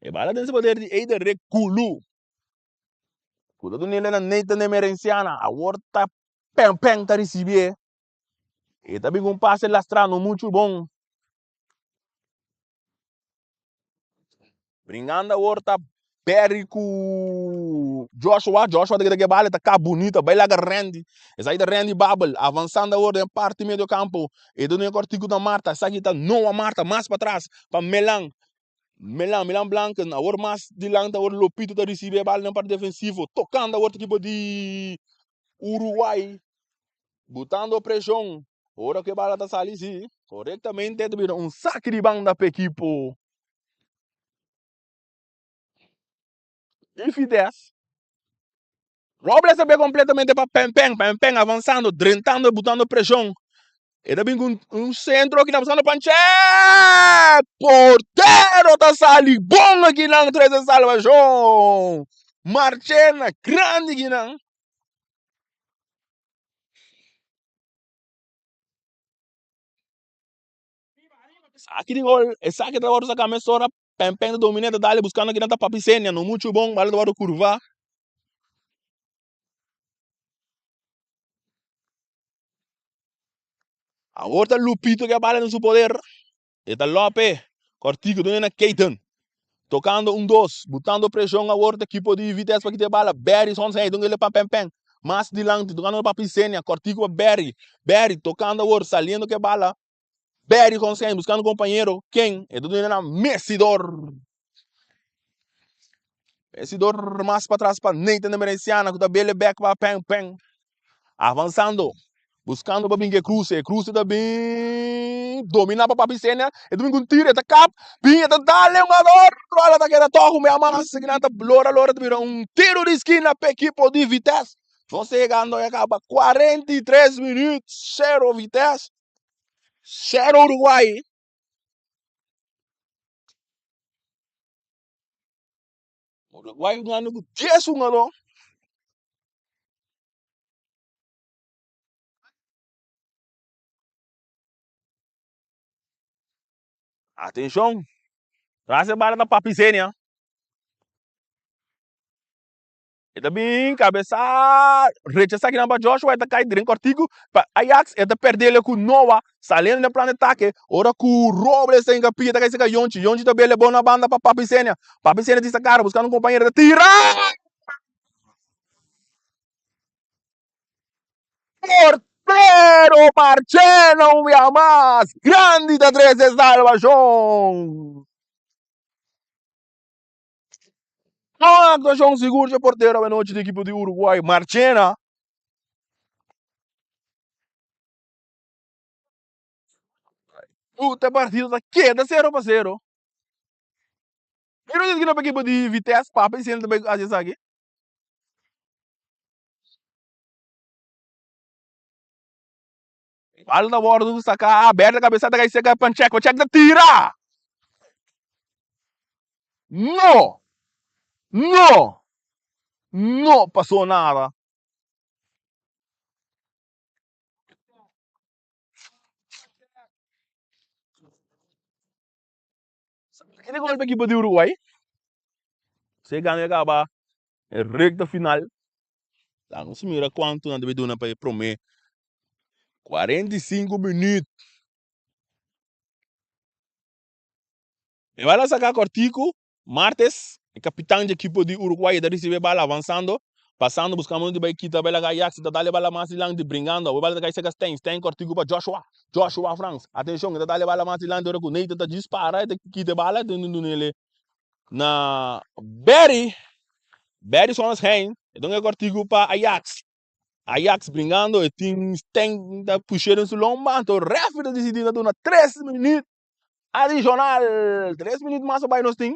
e bala den su poder di Eider Reculu Ku ta dun'e na Nathan Emerenciana awor ta pen pen ta risibié. E ta bin ku un pase lastrá no muchu bon. Bringando awor ta Barry ku Joshua. Joshua ta kita ke bala, ta ka bunita, bai laga Randy. Esaki ta Randy Babel, avansando awor den parti medio kampo. E ta duna e kòrtiku na Marta. Esaki ta Noah Marta, mas patras pa Melan. Melan, Milan Blanken, awor mas dilanti awor Lopito ta risibi e bal den parti defensivo, tokando awor ta ekipo di Uruguay, butando preshon. Ora ku e bala ta sali si, korektamente ta bira un saki di banda pa ekipo di Vitesse. Robles a bay completamente pa Pempen, Pempen avansando, drentando, butando presion. E ta bin cu un centro aki na buscando Panchek! Portero ta sali bon akinan trece salvacion. Marchena grandi akinan. Esaki di gol, esaki ta wòrdu saká mesora, Pènpèn ta dominé ta dale buskando kinan ta Papi Senia, no muchu bon, bala ta wòrdu kurvá. Awor ta Lupito ke a bala den su poder, e ta Lope, kòrtiku duna na Keaton, tokando un dos, butando preshon awor ta ekipo di Vitesse pa kita e bala, Barry Sonsen duna el pa Pènpèn, mas dilanti tokando pa Papi Senia, kòrtiku pa Barry, Barry tokando awor saliendo ke bala. Barry Honsein buscando compañero ken e ta duna na Messidor. Messidor mas patras pa Nathan de Merenciana ku ta bele back pa Peng Peng. Avanzando, buscando pa bin ke cruce, e cruce ta bin domina pa Papi Senia, e ta bin ku un tiro, e ta kap, bin e ta dale un jugador, bola ta keda tog un bia mas, kinan ta lora lora ta bira un tiro di skina pa ekipo di Vitesse. Nos ta yegando ya kaba 43 minuut, 0 Vitesse. Sero Uruguay. Uruguay jugando ku 10 jugador. Atenshon. Tras e bala ta Papi Senia. E ta bin kabesa rechasá kinan pa Joshua, e ta kai dren kòrtiku pa Ajax, e ta pèrdele ku Noah saliendo den plan di atake, ora ku Robles ta hinka pia ta kai seka Yonchi, Yonchi ta bele bon na banda pa Papi Senia, Papi Senia tin sa kara buskando un kompañero ta tira! Portero Marchena un bia mas grandi ta trese salbashon! Un actuacion sigur dje portero awenochi di ekipo di Uruguay, Marchena. Puta partido ta keda 0-0. Mira esaki na pa ekipo di Vitesse, Papa diciendo ta bay haci esaki. Bal ta wordo saca, Berta cabeza ta cay seca Panchek, Panchek ta tira! No! No! No pasó nada. Kende gol pa ekipo di Uruguay? Si gana e kaba e recta final. La nos mira cuanto nan debe duna pa e prome 45 minuut. E bala saca cortico, Martes, e capitan di ekipo di Uruguay ta ricibi e bala avanzando, pasando buscando di bay kita bay laga Ajax, ta dal e bala mas dilanti bringando, awor e bala ta cay cerca Stein, Stein cortico pa Joshua, Joshua Frans, atencion e ta dal e bala mas dilanti ora cu Nathan ta djis para e ta kita e bala e ta dunele na Barry, Barry Sonnenschein, e duna e cortico pa Ajax, Ajax bringando e tin Stein ta pushe den su lomba, anto referee ta dicidi ta duna tres minuut Adicional, tres minuut mas a bai nos tin.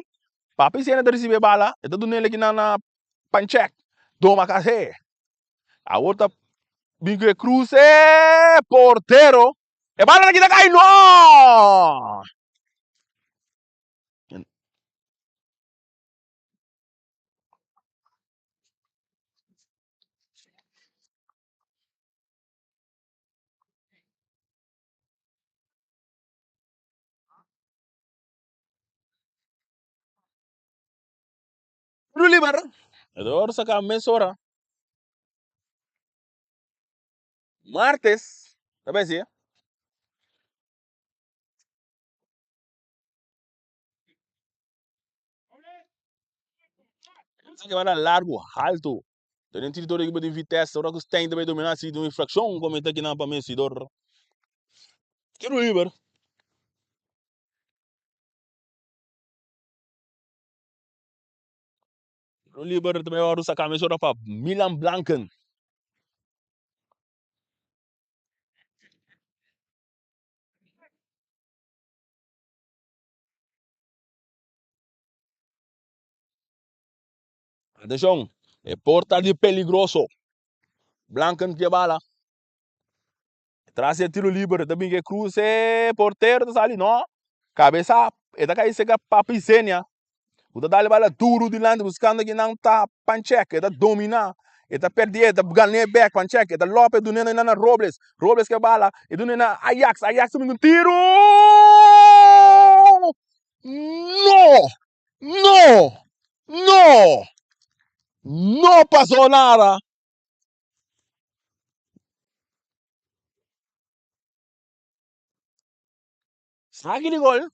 Papi Sena ta ricibi e bala, e ta dun'el aki na Panchek. Doma Case. Awor ta bin cu e cruce, portero. E bala ta kita cay, no! Tiro liber. Edor saca mesora. Martes. Ta bay si? Sa que bala largo, alto. Den territorio equipo di Vitesse, ora cu Stein ta bay domina si un infraccion comete aki nan pa Messi dor. Tiro liber. Tiro liber ta bay ora saca mesora pa Milan Blanken. Atenshon, e por ta di peligroso. Blanken ke bala. Tras e tiro liber ta bin ke kruse portero ta sali no. Kabesa e ta kai seka Papi Zenia. Ku ta dal e bala duru dilanti buskando kinan ta Panchek. E ta domina. E ta perde e ta gane bek Panchek. E ta lope dun'e na Robles. Robles ke bala e dun'e na Ajax. Ajax ta bin ku tiro! No! No! No! No pasó nada! Saki di gol.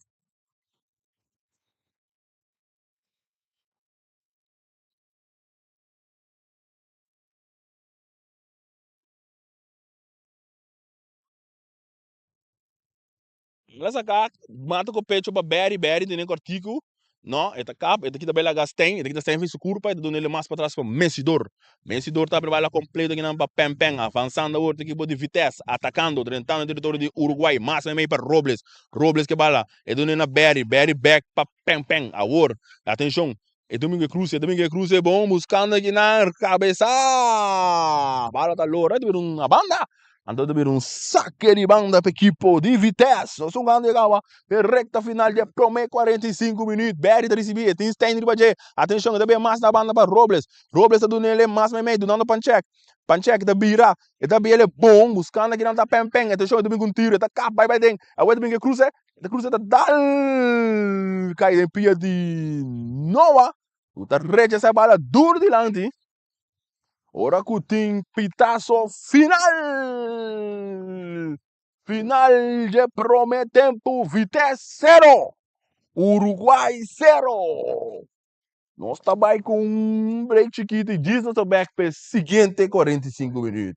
El a saka mata ku pecho pa Barry, Barry tene kòrtiku, no, e ta kap, e ta kita bela Gastein, e ta kita Stein fin su kurpa, e ta duna el mas patras pa Messidor. Messidor ta prepara kompleto kinan pa Pen Pen, avansando awor ta ekipo di Vitesse, atakando, drentando teritorio di Uruguay, mas meimei pa Robles, Robles ke bala, e duna na Barry, Barry bek pa Pen Pen, awor, atenshon, e Domingo e kruse, Domingo e kruse bon, buskando kinan kabesa, bala ta lora, ta bira un banda. Anto ta bira un sake di banda pa ekipo di Vitesse. Nos un gana yega e recta final di e prome 45 minuut. Barry ta ricibi, e tin Stein riba dje. Atencion, e ta bira mas na banda pa Robles. Robles ta duna ele mas meimei, dunando Panchek. Panchek ta bira, e ta bira ele bon, buscando kinan ta Pen Pen. Atencion, e ta bin cu un tiro, e ta kap bai bai den. Awor e ta bin cu e cruce, e ta cruce, e ta dal kai den pia di Noah, cu ta rechaza e bala duro dilanti. Ora ku tin pitaso final! Final dje prome tempu, Vitesse sero, Uruguay sero. Nos ta bai ku un break chikitu i djis nos ta bek p'e siguiente 45 minuut.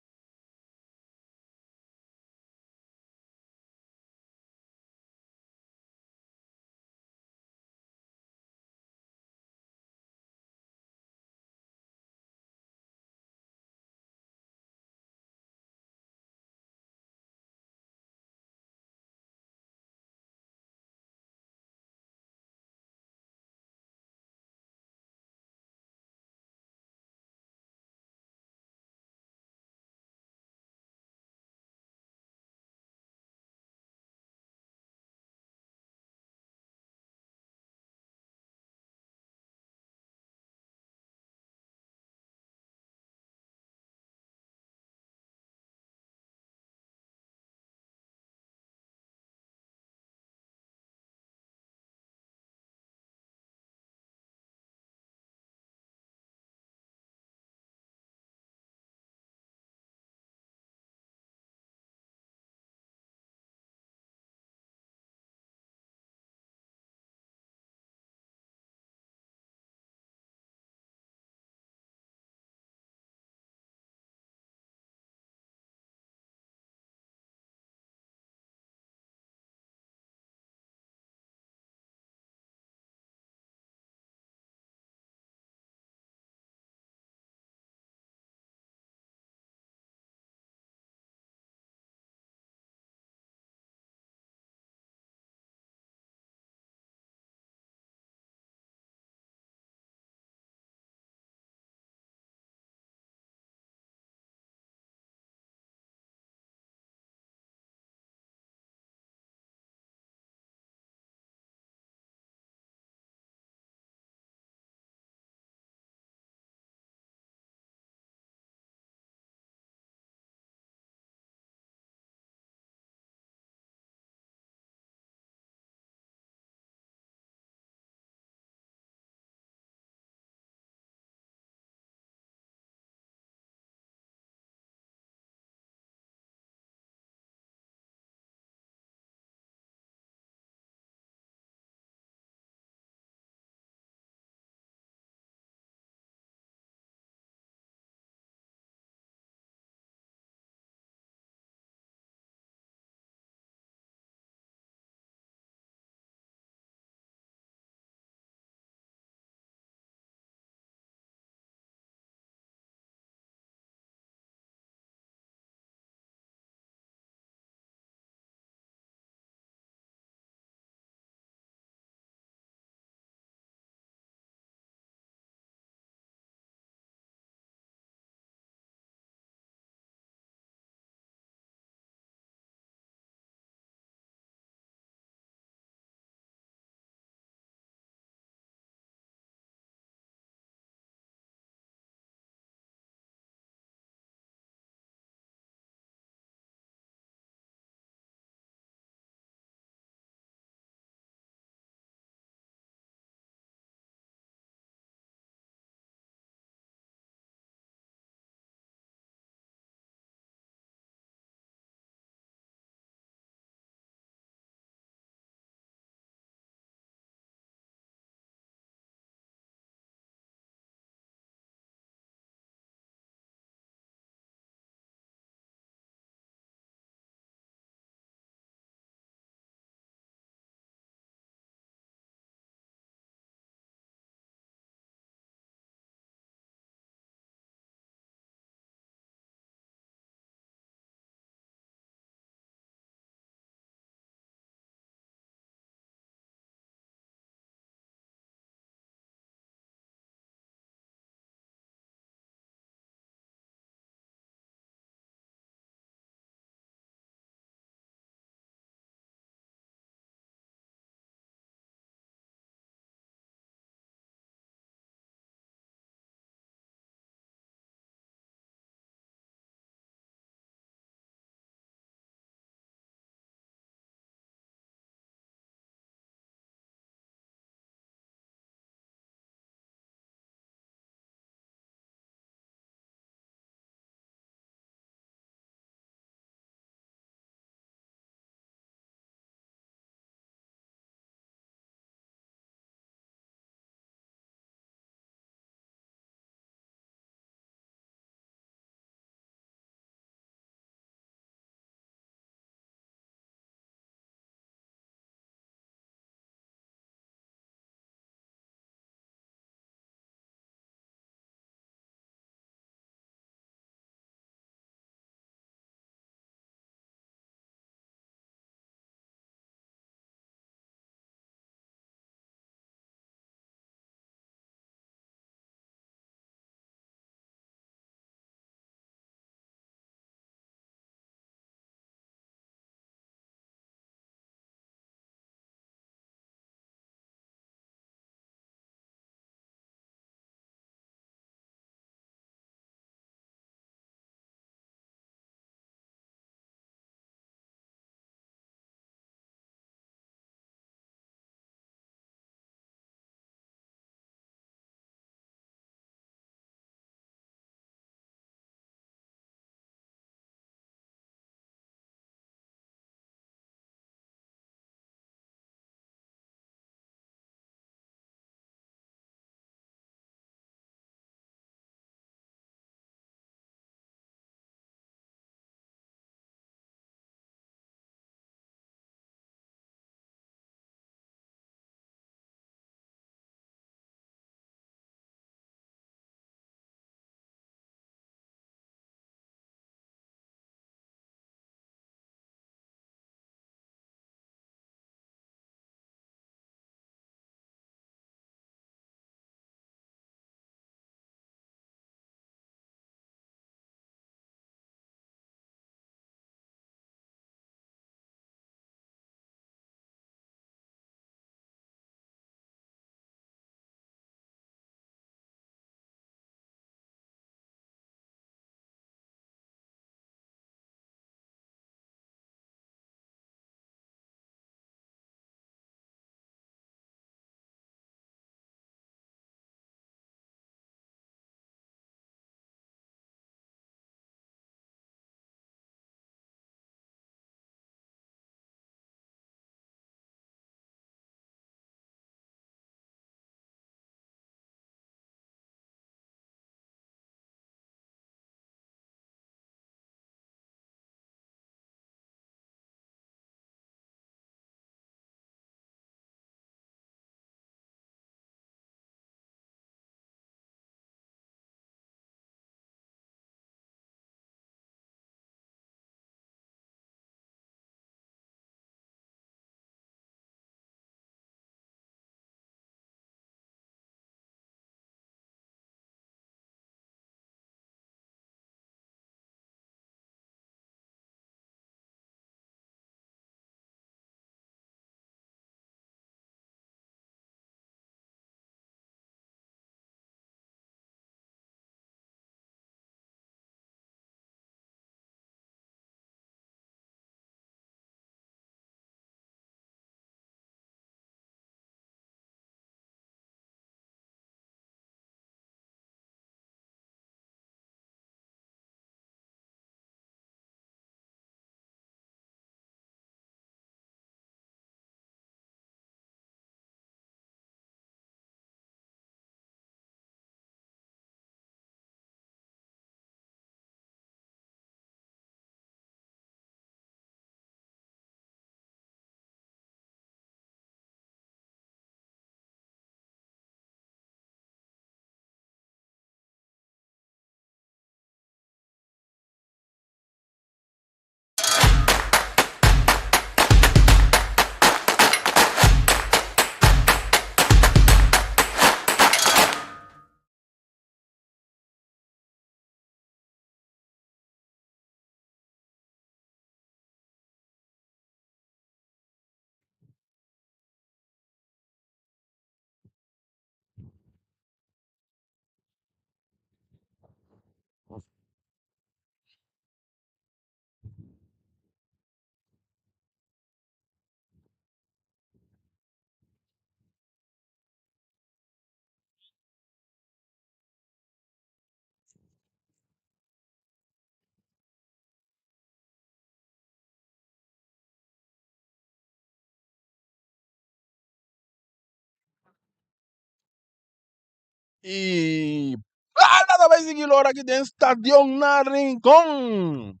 Y bala ta bay sigui lora aki den stadion na Rincon.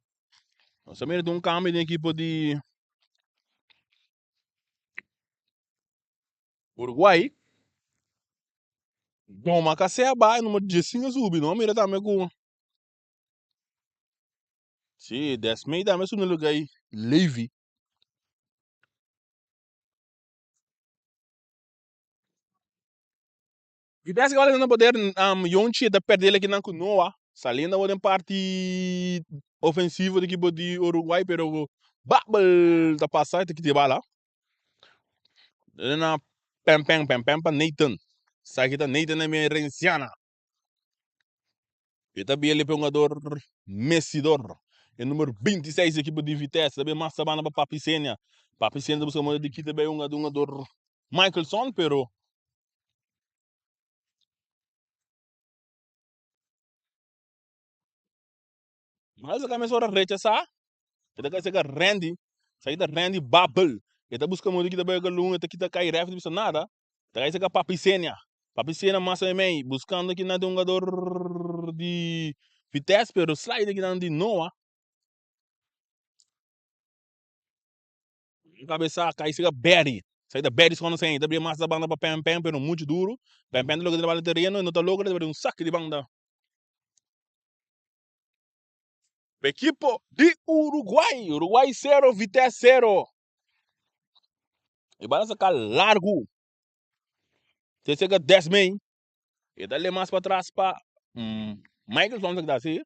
Nos a mira un cambio den equipo di Uruguay. Doma casi a bay, numero 15 a subi. No mira tambe cu si Desmey tambe a subi na lugar di Levy. Vitesse ku na poder Yonchi ta perde el akinan ku Noah saliendo awor den parti ofensivo di ekipo di Uruguay pero Babel ta pasa y ta kita e bala. Na Pempen, Pempen pa Nathan. Esaki ta Nathan Emerenciana. E ta bia li pa e hungador Messidor. E numero 26 di ekipo di Vitesse. Ta bin mas sabana pa Papi Senia. Papi Senia ta buska manera di kita bay hungador Michelson, pero Mas a mesora rechasá. E ta kai seka Randy. Esaki ta Randy Babel. E ta buska manera di kita bay galun. E ta kita kai ref, no bisa nada. Ta kai seka Papi Senia. Papi Senia mas meimei buscando aki nan den hungador di Vitesse pero slide aki nan di Noah. Cabeza kai seka Berry. Esaki ta Berry scondo sen. Ta bria mas da banda pa Pen Pen pero mucho duro. Pen Pen ta logra den tereno e no ta logra ta bria un saki di banda. Ekipo di Uruguay. Uruguay 0 Vitesse 0. E bala saca largo. Te sega 10 mei. E dale mas para atrás pa Michael Thompson que así.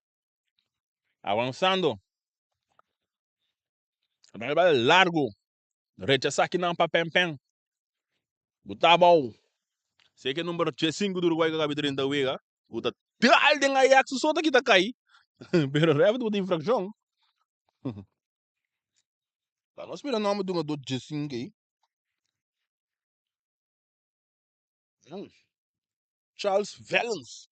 Avanzando. E bala largo. Rechaza aqui não pa Pen Pen. Butabao. Sei que número 5 do Uruguai que acaba de 30 wega. Buta tal den Ajax só tá aqui tá cai. Pero ref do infracção. Tá nós mira nome do jogador 5 aí. Charles Valens.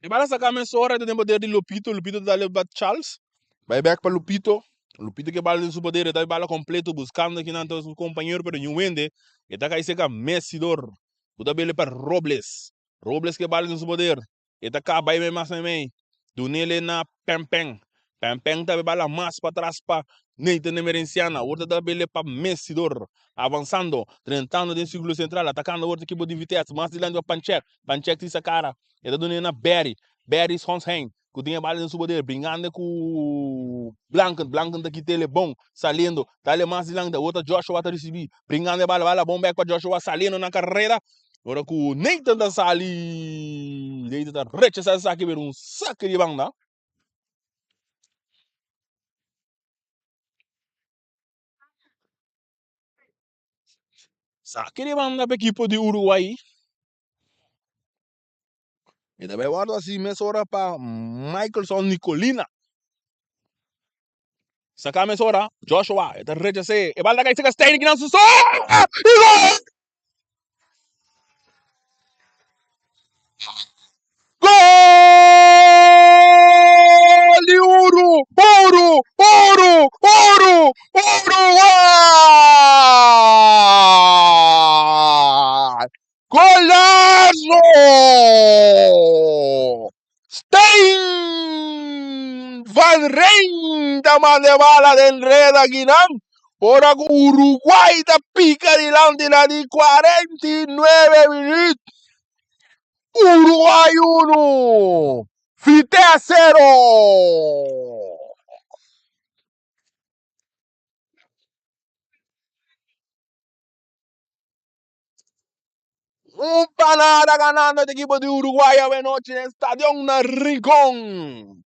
E bala saca mesora den poder di Lupito. Lupito ta dale pa Charles. Bai back pa Lupito. Lupito ke bala den su poder. E ta bala completo buscando aki nan su compañero pero niun wende. E ta cay seca Messidor. Ku ta bele pa Robles. Robles ke bala den su poder. E ta caba bai mas meimei. Dunele na Pempen. Pempen ta bala mas pa tras pa Nathan Emerenciana. Awor ta bele pa Messidor. Avanzando. Drentando den círculo central. Atacando awor equipo di Vitesse. Mas dilanti pa Panchek. Panchek tin sa cara. E ta dun'e na Berry. Berry Schonsheim. Ku tin e bala den su poder. Bringando ku Blanken. Blanken ta kita ele bon. Saliendo. Dale mas dilanti. Awor ta Joshua ta risibi. Bringando e bala. Bala bon bek pa Joshua. Saliendo na karera. Ora ku Nathan ta sali. Nathan ta rechasa esaki pero un sake di banda. Sake di banda pa ekipo di Uruguay. E ta bai wòrdu hasi mesora pa Michelson Nicolina. Saka mesora Joshua e ta rechas'é. E bal ta kai seka Stein kinan su so! I gol! Gol di Uru! Uru! Uru! Uru! Uruguay! Golazo! Stein van Rijn ta manda e bala den red akinan. Ora ku Uruguay ta pika dilanti na di 49 minuut. Uruguay 1, Vitesse 0. Un panada ganando e ekipo di Uruguay awe nochi den Stadion na Rincon.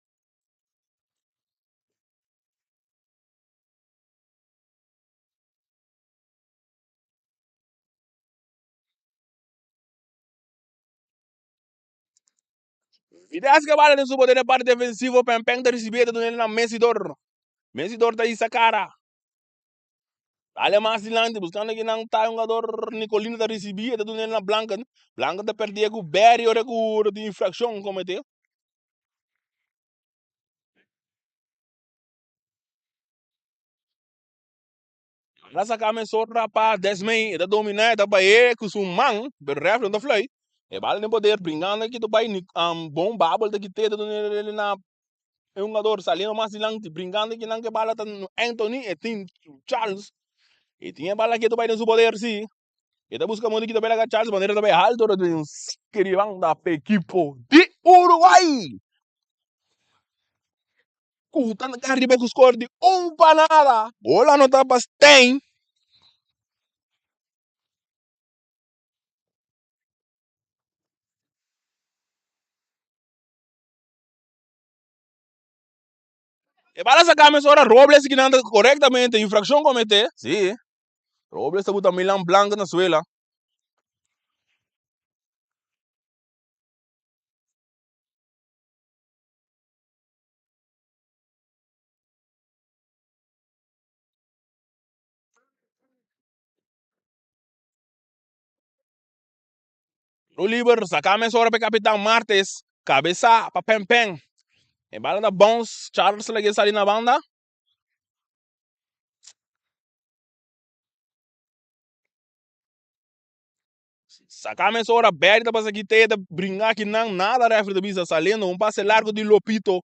Vitesse ke bala den su poder den parti defensivo, Pènpèn ta risibí e ta dun'el na Messidor. Messidor ta hisa kara. Dale mas dilanti buskando kinan ta e hungador Nicolino ta risibí e ta dun'el na Blanken. Blanken ta pèrdí ku Barry ora ku tin infrakshon kometé. La saka mesora pa Desmey, e ta dominá, e ta bay'é ku su man, pero rèf no ta flui. E bala den poder, bringando aki ta bai, bon Babel ta kit'é, ta dun'é na e hungador saliendo mas dilanti, bringando akinan ku e bala ta Anthony, e tin Charles, e tin e bala aki ta bai den su poder si, e ta buska moda ki ta bai laga Charles manera ta bai haltu ora tin un sake di banda pa ekipo di Uruguay. Ku ta ariba ku skor di un pa nada. Gol anotá pa Stein. E bala saká mesora Robles kinan ta korektamente infrakshon kometé. Sí. Robles ta buta Milan Blanco na suela. Ru liber, saca mesora pa e capitan Martes. Cabeza pa Pen Pen. E bala ta bounce. Charles lag'e sali na banda. Saca mesora, Barry ta pasa ki te ta bringa ki nan, nada referee ta bisa saliendo un pase largo di Lopito,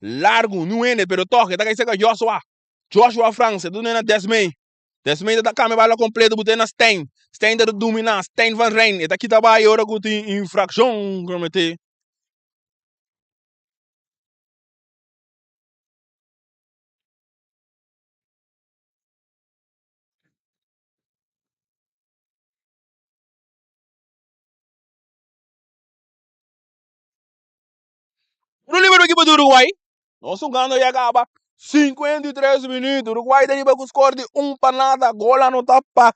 largo, nu hende, pero toch e ta kai seka Joshua, Joshua Frans, e ta duna na Desmey, Desmey ta cambia bala completo bute na Stein, Stein ta domina, Stein van Rijn, e ta kita bai ora cu tin infraccion comete. Unu liber ekipo di Uruguay. Nos hungando ya kaba 53 minuut. Uruguay ta riba ku skor di un pa nada. Gol anotá pa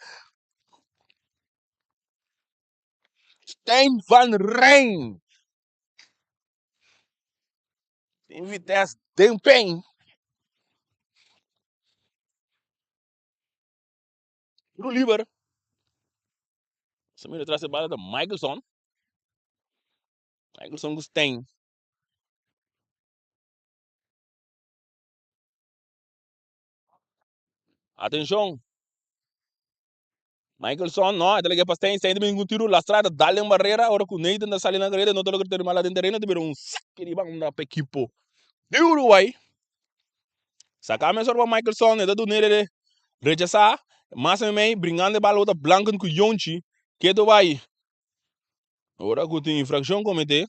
Stijn van Rijn. Tin Vitesse den pen. Tiro liber. Sa mira tras e bala ta Michelson. Michelson ku Stein. Atenshon. Michelson, no, e ta lege pa Stein. Stein ta bin ku tiro lastra, ta dal den barrera. Ora ku Nathan ta sali na karera, no ta logra termina la den tereno. Ta bira un sake di banda pa ekipo di Uruguay. Saka mesor pa Michelson, e ta dun'é de rechasá. Mas meimei, bringando e bala ota Blanken ku Yonchi. Keto bai. Ora ku tin infrakshon kometé.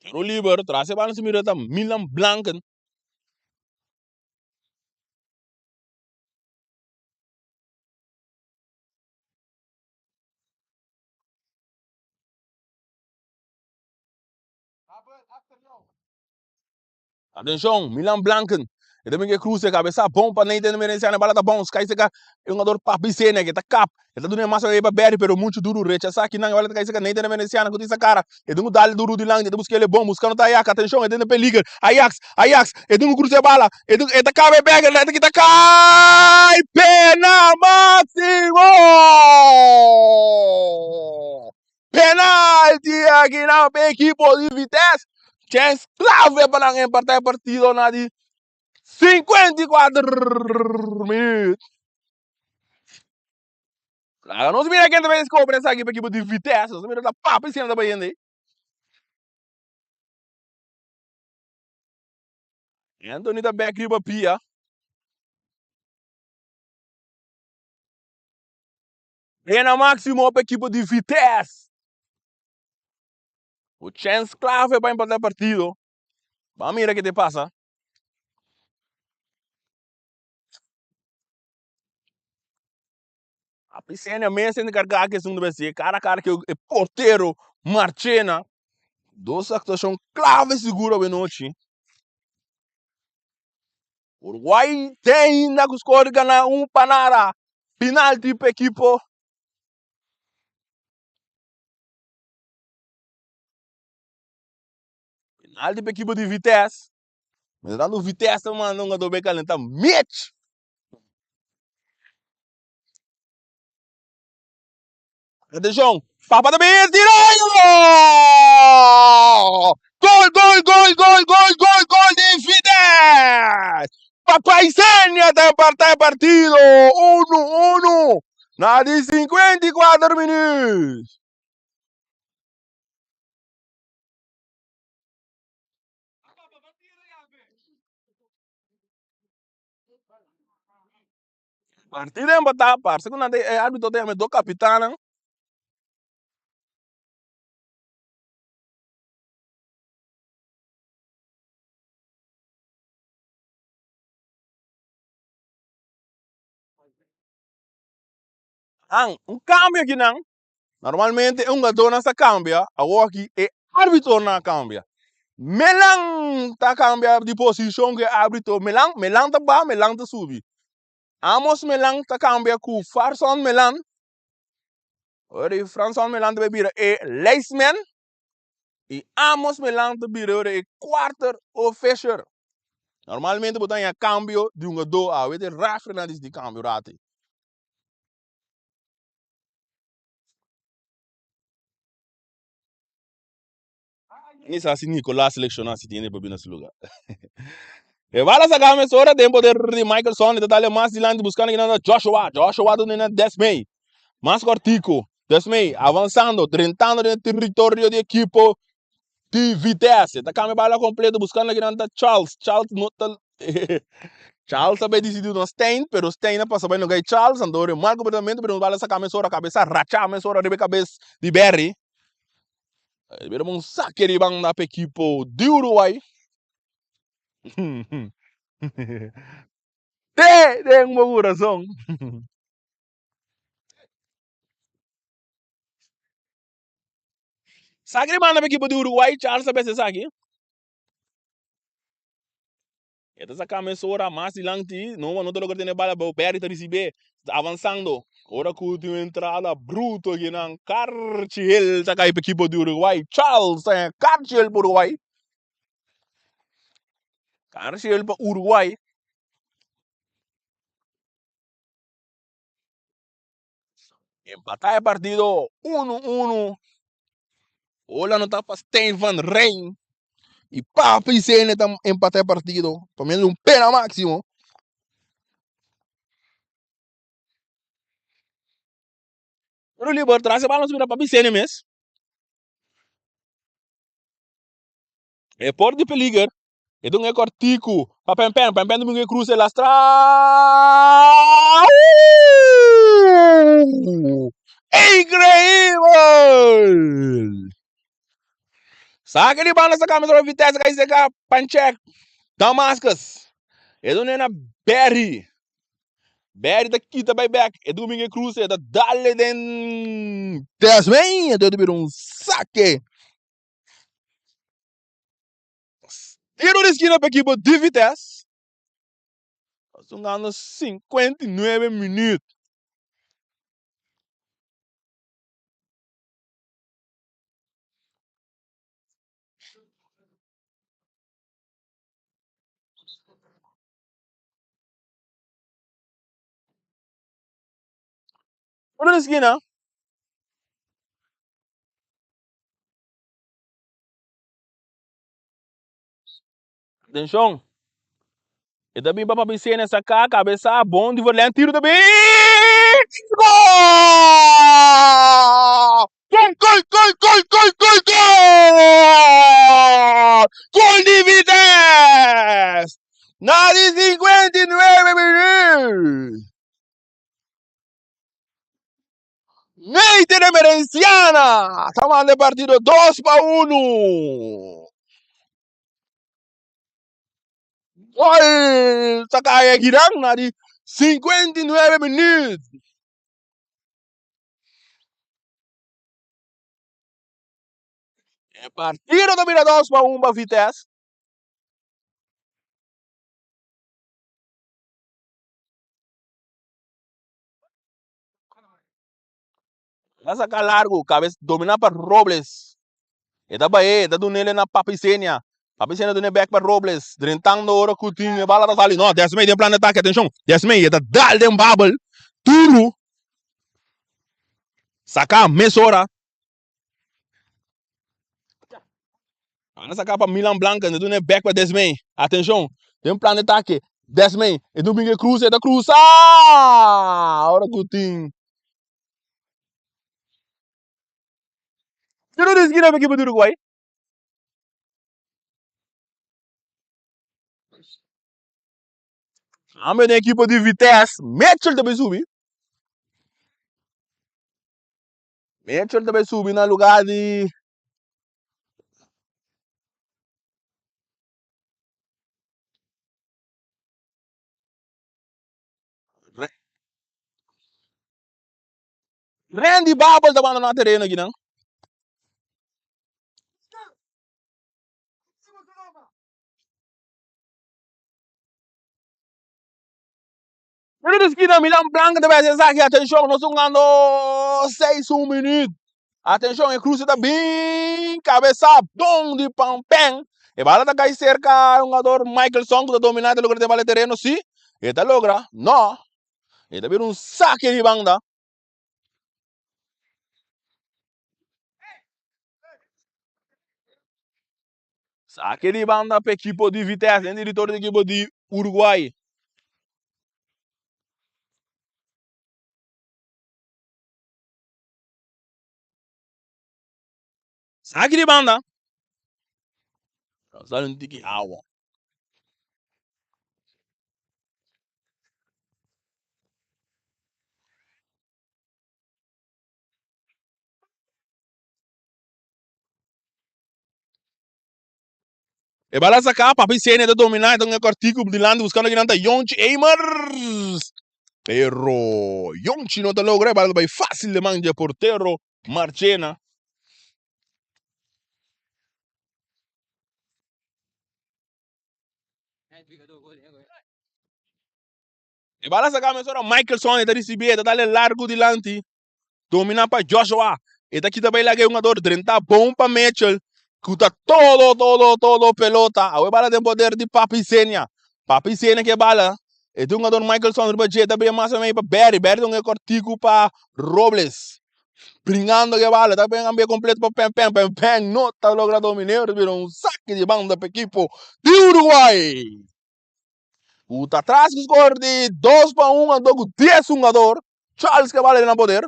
Tiro liber, tras e bala si mira ta Milan Blanken. Atenshon, Milan Blanken. E ta bin ke cruce cabeza bon pa Nathan Emerenciano. Bala ta bounce, cai seca e hungador Papi Sena ke ta kap. E ta duna e masa pa Barry pero mucho duru rechasa kinan. E bala ta cai seca Nathan Emerenciano ku tin sa cara. E tin ku dal duru dilanti, e ta busca ele bon, buscando ta Ajax. Atenshon, e ta den peliger. Ajax, Ajax, e tin ku cruce e bala. E tin, e ta kaba e bek, e ta kita cai! Pena maximo! Penalti akinan pa ekipo di Vitesse. Chens clave pa nan empatá e partido na di 54 minuut. Laga nos mira ken ta bay descobre esaki pa ekipo di Vitesse. Nos mira ta papi siempre ta bayendo ahí. Anthony ta bek riba pia. Pena máximo pa ekipo di Vitesse. Un chens clave pa empatá partido. Ban mira ke te pasa. Apicenia mes encargá ke esun debe ser cara a cara ke e portero Marchena. Dos actuacion clave sigur awe nochi. Uruguay te ainda cu score gana un pa nada. Penalti pa equipo. Penalti pa equipo di Vitesse. Mientras tanto Vitesse ta manda un jugador bay calenta Mitch. Atención, Papa ta bin tira! Gol, gol, gol, gol, gol, gol, gol di Vitesse! Papa Isenia ta emparta e partido! 1-1 na di 54 minuut. Partido empatá, parse ku nan ta e árbitro ta yama e dos kapitannan. Han, un kambio aki nan. Normalmente e hungadónan sa kambia, awor aki e árbitonan a kambia. Melan ta kambia di posishon ku e árbito. Melan, Melan ta baha, Melan ta subi. Amos Melan ta kambia ku Farson Melan. Ora di Franson Melan ta bai bira e lijstman i Amos Melan ta bira ora e quarter official. Normalmente bo ta haña kambio di hungadó awe ta e refrinan di kambio rati. Ni sa si Nicolas selecciona si tiene pa bina su lugar. E bala saca mesora den poder di Michelson, e ta dale mas dilanti buscando kinan Joshua, Joshua ta duna Desmay. Mas cortico, Desmay avanzando, drentando den territorio di equipo di Vitesse. Ta cambia bala completo buscando kinan ta Charles, Charles no ta Charles a bay dicidi na Stein, pero Stein a pasa bay no gay Charles, anto ore mal comportamento, pero bala saca mesora cabeza racha mesora riba e cabes di Berry. Bira un saque di banda pa equipo di Uruguay. Te den bo corazón. Saque di banda pa equipo di Uruguay, Charles a besa esaki. E ta saca mesora mas dilanti, no no ta logra tene bala, pero Berry ta ricibe, ta avanzando. Ora cu tin un entrada bruto akinan, Carchiel ta cay pa equipo di Uruguay. Charles ta haña Carchiel pa Uruguay. Carchiel pa Uruguay. Empata e partido 1-1. Ola no ta pa Stijn van Rijn. Y Papi Sene ta empata e partido. Pa medio un pena máximo. Pero liber tras e bala mira Papi Sene mes. E por di peliger. E ta un e cortico pa Pen Pen. Pen Pen ta bin cruce lastra. Increíbel! Saca di banda saca mesora Vitesse cai seca Panchek. Damascus. E ta un na Berry. Berry ta kita bay back. E ta bin cruce e ta dale den Desmay. E ta bira un saque. Tiro di skina pa ekipo di Vitesse. Ta hungando 59 minuut. Tiro di skina. Atenshon! E ta bin pa Papi Sene saká kabesa bon di Verlèn tiro ta bin Gol! Gol gol gol gol gol gol gol! Gol di Vitesse! Na di 59 minuut! Neite de Merenciana ta manda e partido 2-1. Gol ta kai akinan na di 59 minuut. E partido ta bira 2-1 pa Vitesse. La saca largo, cabeza domina pa Robles. E ta bae, e ta dunele na Papi Senia. Papi Senia dune back pa Robles. Drentando ora cu tin e bala ta sali. No, Desmey den plan de ataque, atencion. Desmey e ta dal den Babel. Duro. Saca mesora. Ana saca pa Milan Blanca, e dune back pa Desmey. Atencion. Den plan de ataque. Desmey, e dun binge cruza, e ta cruza. Ora cu tin. Tiro di esquina pa equipo di Uruguay. Cambio den equipo di Vitesse. Mitchell ta bay subi. Mitchell ta bay subi na lugar di Randy Babel ta bandoná tereno akinan. Tiro di skina Milan Blanco ta bese esaki. Atenshon, nos hungando 6 un minuut. Atenshon, e cruce ta bin cabeza bon di Pampen. E bala ta kai cerca hungador Michelson ku ta domina, ta logra te bala e tereno. Si, e ta logra. No, e ta bira un saque di banda. Saque di banda pa equipo di Vitesse, den territorio di equipo di Uruguay. Saque di banda. Sali un tiki awa. E bala saca, Papi Sene ta domina, ta un cortico dilanti buscando kinan ta Yonchi Emers. Pero Yonchi no ta logra, e bala ta bay facil de man dje portero Marchena. E bala saca mesora Michelson, e ta ricibi, e ta dale largo dilanti. Domina pa Joshua. E ta kita bay laga e hungador drenta bon pa Mitchell. Ku ta todo, todo, todo pelota. Awe bala den poder di Papi Senia. Papi Senia ke bala. E tin hungador Michelson riba dje. Ta bria mas o menos pa Barry. Barry ta un e kortiku pa Robles. Bringando ke bala. Ta ben ambia kompleto pa Pen Pen. Pen Pen no ta logra domin'é. Bira un saki di banda pa ekipo di Uruguay. Ku ta tras ku skor di 2-1 anto ku 10 hungador. Charles ke bala den nan poder.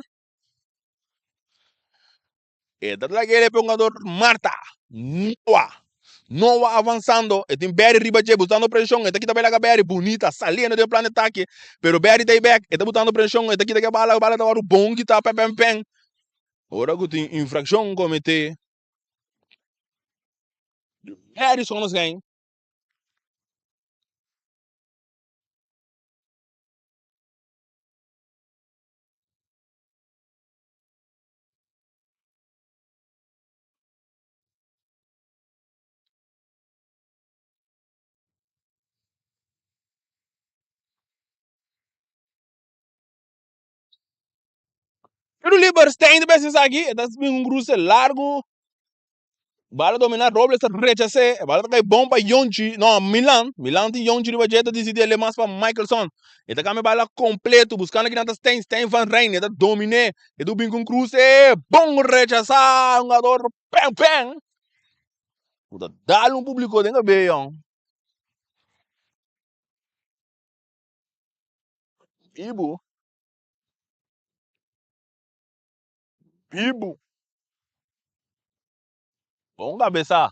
E ta lag'é pa e hungador Marta. Noah. Noah avansando. E tin Barry riba dje butando preshon. E ta kita bai laga Barry. Bunita saliendo den plan di atake. Pero Barry ta ei bek. E ta butando preshon. E ta kita ke bala. Bala ta wòrdu bon kita pen pen pen. Ora ku tin infrakshon kometé. Barry Sonnenschein. Pero Lieberstein ta pensa esaki, e ta bin un cruce largo. Bala domina Robles ta rechas'é. E bala ta kai bon pa Yonchi. No, Milan. Milan tin Yonchi riba dje ta disidí el mas pa Michelson. E ta kambia bala kompleto buskando kinan ta Stein. Stein van Rijn. E ta dominé. E ta bin ku un kruse. Bon rechasá. Hungador pen pen. Ku ta dal un públiko den kabei yon. Bibu. Bibu. Bon kabesa.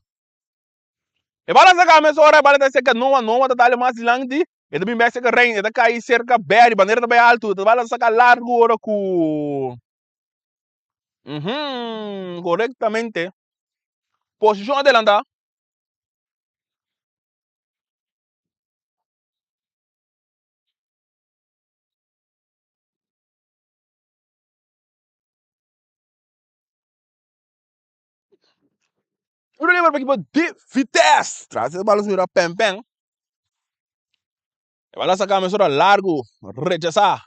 E bala saka mesora, e bala ta serka Noa, Noa ta dale mas dilanti, e ta bin bek serka Rein, e ta kai serka Barry, bandera ta bai altu, e bala saka largu ora ku Uhum, korektamente. Posishon adelantá. Tiro liber pa ekipo di Vitesse. Tras e bala sura Pen Pen. E bala saca mesora largo, rechasa.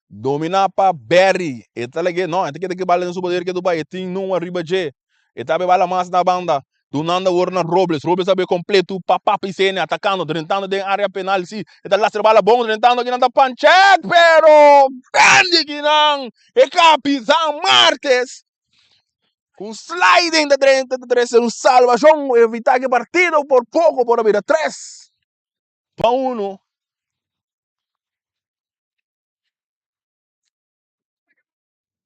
Domina pa Berry. E ta lege, no, e ta keda ki bala den su poder ketu bai. E tin nun ariba dje. E ta be bala mas na banda. Dunando awor na Robles. Robles a be completo pa Papi Sene atacando, drentando den area penal. Si, e ta lastra bala bon, drentando kinan ta Panchet, pero grandi kinan. E capitán Martes. Cu sliding ta drenta ta trece un salvacion, evita que partido por poco por a bira 3-1.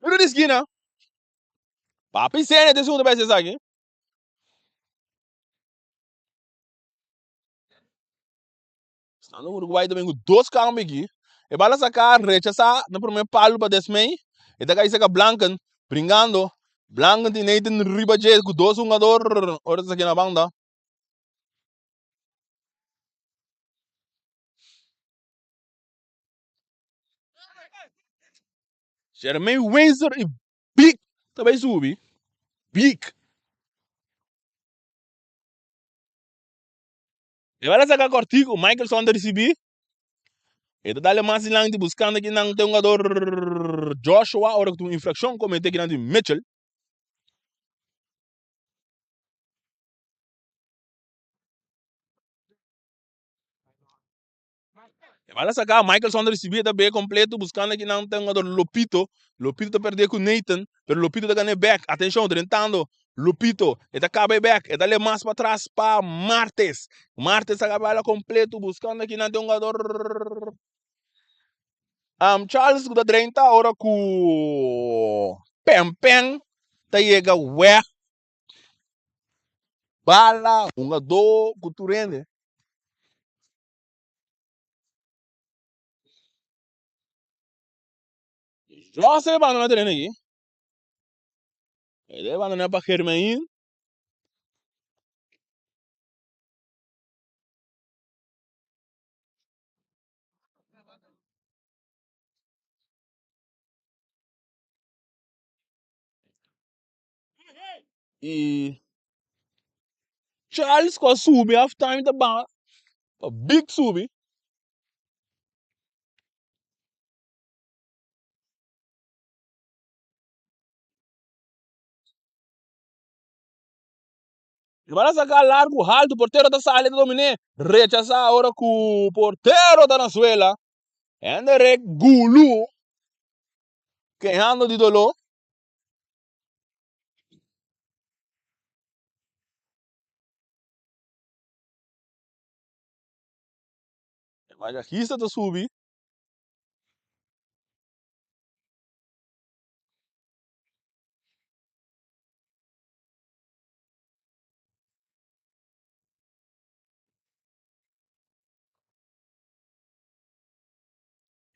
Tiro di skina. Papi Sene ta e segundo bes esaki. Stando Uruguay ta bin ku dos cambio aki. E bala saca, rechasa na primer palo pa Desmey. E ta cay saca Blanken, bringando. Blanken tin Nathan riba dje ku dos hungador. Ora ta saki na banda. Jermaine Windsor y Big ta bay subi. Big. E bala saca cortico, Michelson ta ricibi. E ta dale mas dilanti buscando kinan ta e hungador Joshua ora cu tin un infraccion comete kinan di Mitchell. E bala saca, Michelson ta ricibi e ta bay completo buscando kinan ta e hungador Lopito. Lopito ta perde cu Nathan, pero Lopito ta gana e back. Atencion, drentando Lupito, e ta caba e bek, e ta le mas patras pa Martes. Martes a caba completo buscando aki nan den hungador Charles cu ta drenta ora cu Pen Pen ta yega weg bala hungador cu tur hende. Jose e banda na tereno aki. E debe bandoná pa Germain. I Charles ku a subi half time ta baha pa big subi. E bala saca largo, halto, portero ta sali ta dominé. Rechasa ora cu portero ta na suela. Hendrik Gulu kehando di dolor. E masajista ta subi.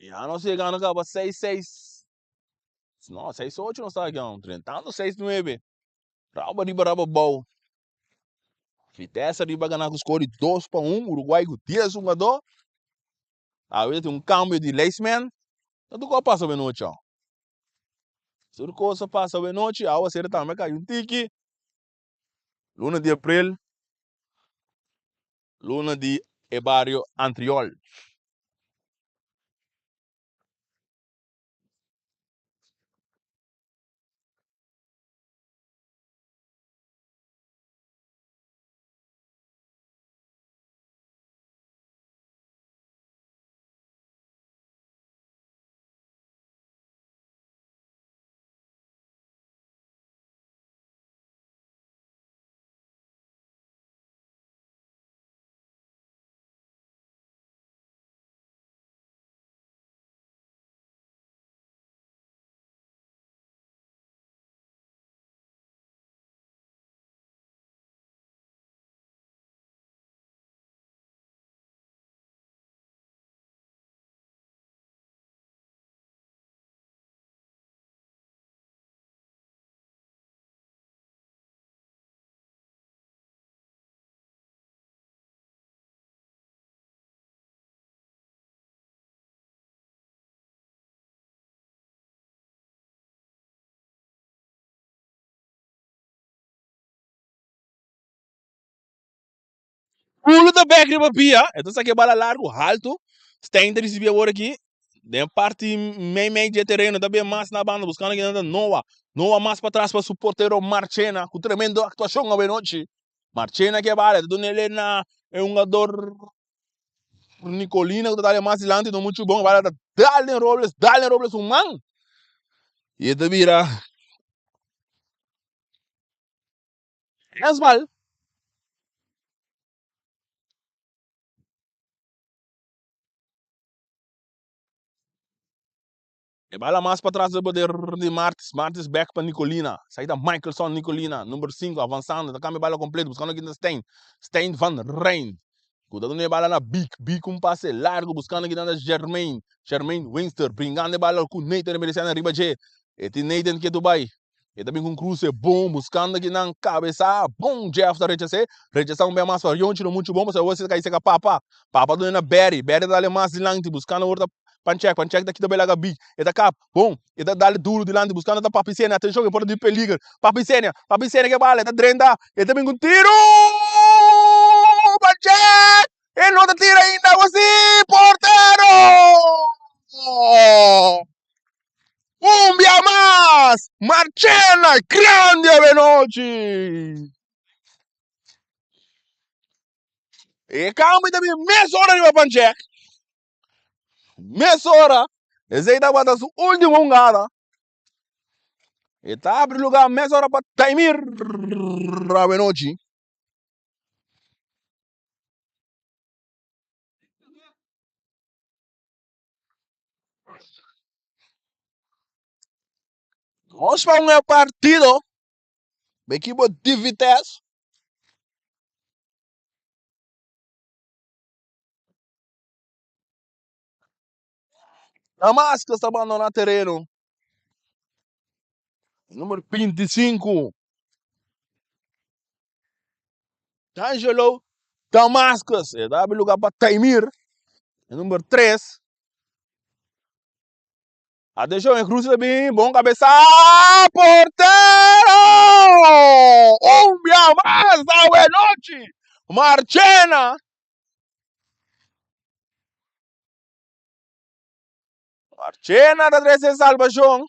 Ya nos yegando caba seis seis. No, 6-8 nos ta aquí. Drentando 6-9. Raba riba raba bou. Vitesse riba gana ku score di 2-1. Uruguay ku 10 jugador. Awor tin un cambio di lijstman. Tanto ku a pasa nochi. Tur kos a pasa awe nochi, awaseru tambe a kai un tiki. Luna di april, luna di e bario Antriol. Pulo ta bek riba pia, e ta saki e bala largu haltu. Stein ta risibi awor aki den parti mei mei dje tereno, ta bin mas na banda buskando kinan ta Noah. Noah mas patras pa su portero Marchena ku tremendo aktuashon awe nochi. Marchena ke bala, e ta duna el na e hungador Nicolina ku ta dal mas dilanti, no muchu bon, e bala ta dal den Robles, dal den Robles su man i e ta bira Hensbal. E bala mas patras den poder di Martis. Martis bek pa Nicolina. Esaki ta Michaelson Nicolina, number sinku, avansando. Ta kambia bala kompleto, buskando kinan Stein. Stein van Rijn. Ku ta duna e bala na Beek. Beek un pase largu, buskando kinan ta Jermaine. Jermaine Winster, bringando e bala ku Nathan Emereciano riba dje. E tin Nathan ketu bai. E ta bin ku un kruse bon, buskando kinan kabesa. Bon, Jeff ta rechas'é. Rechasá un bia mas pa Yonchi no muchu bon, pasobra awor si ta kai seka Papa. Papa duna na Berry. Berry ta dal e mas dilanti, buskando awor ta Panchek. Panchek ta kita bai laga Big. E ta kap. Bon, e ta dal duru dilanti, buskando ta Papi Senia. Atenshon, e por ta di peliger. Papi Senia, Papi Senia ke bala, e ta drenta. E ta bin ku un tiru! Panchek! E no ta tira ainda, awor si! Portero! Un bia mas! Marchena grandi avenochi! E cambio ta bin mesora riba Panchek. Mesora. Esey tabata su ultimo hungada. E ta abri lugar mesora pa Taimir avenochi. Nos pa un partido be equipo di Vitesse. Damascus ta bandona tereno. Número 25. D'Angelo Damascus. E ta abri lugar pa Taimir. E number 3. Atención, e cruce ta bin. Bon cabeza. Portero! Un bia mas awe nochi. Marchena. Marchena ta trece salvacion.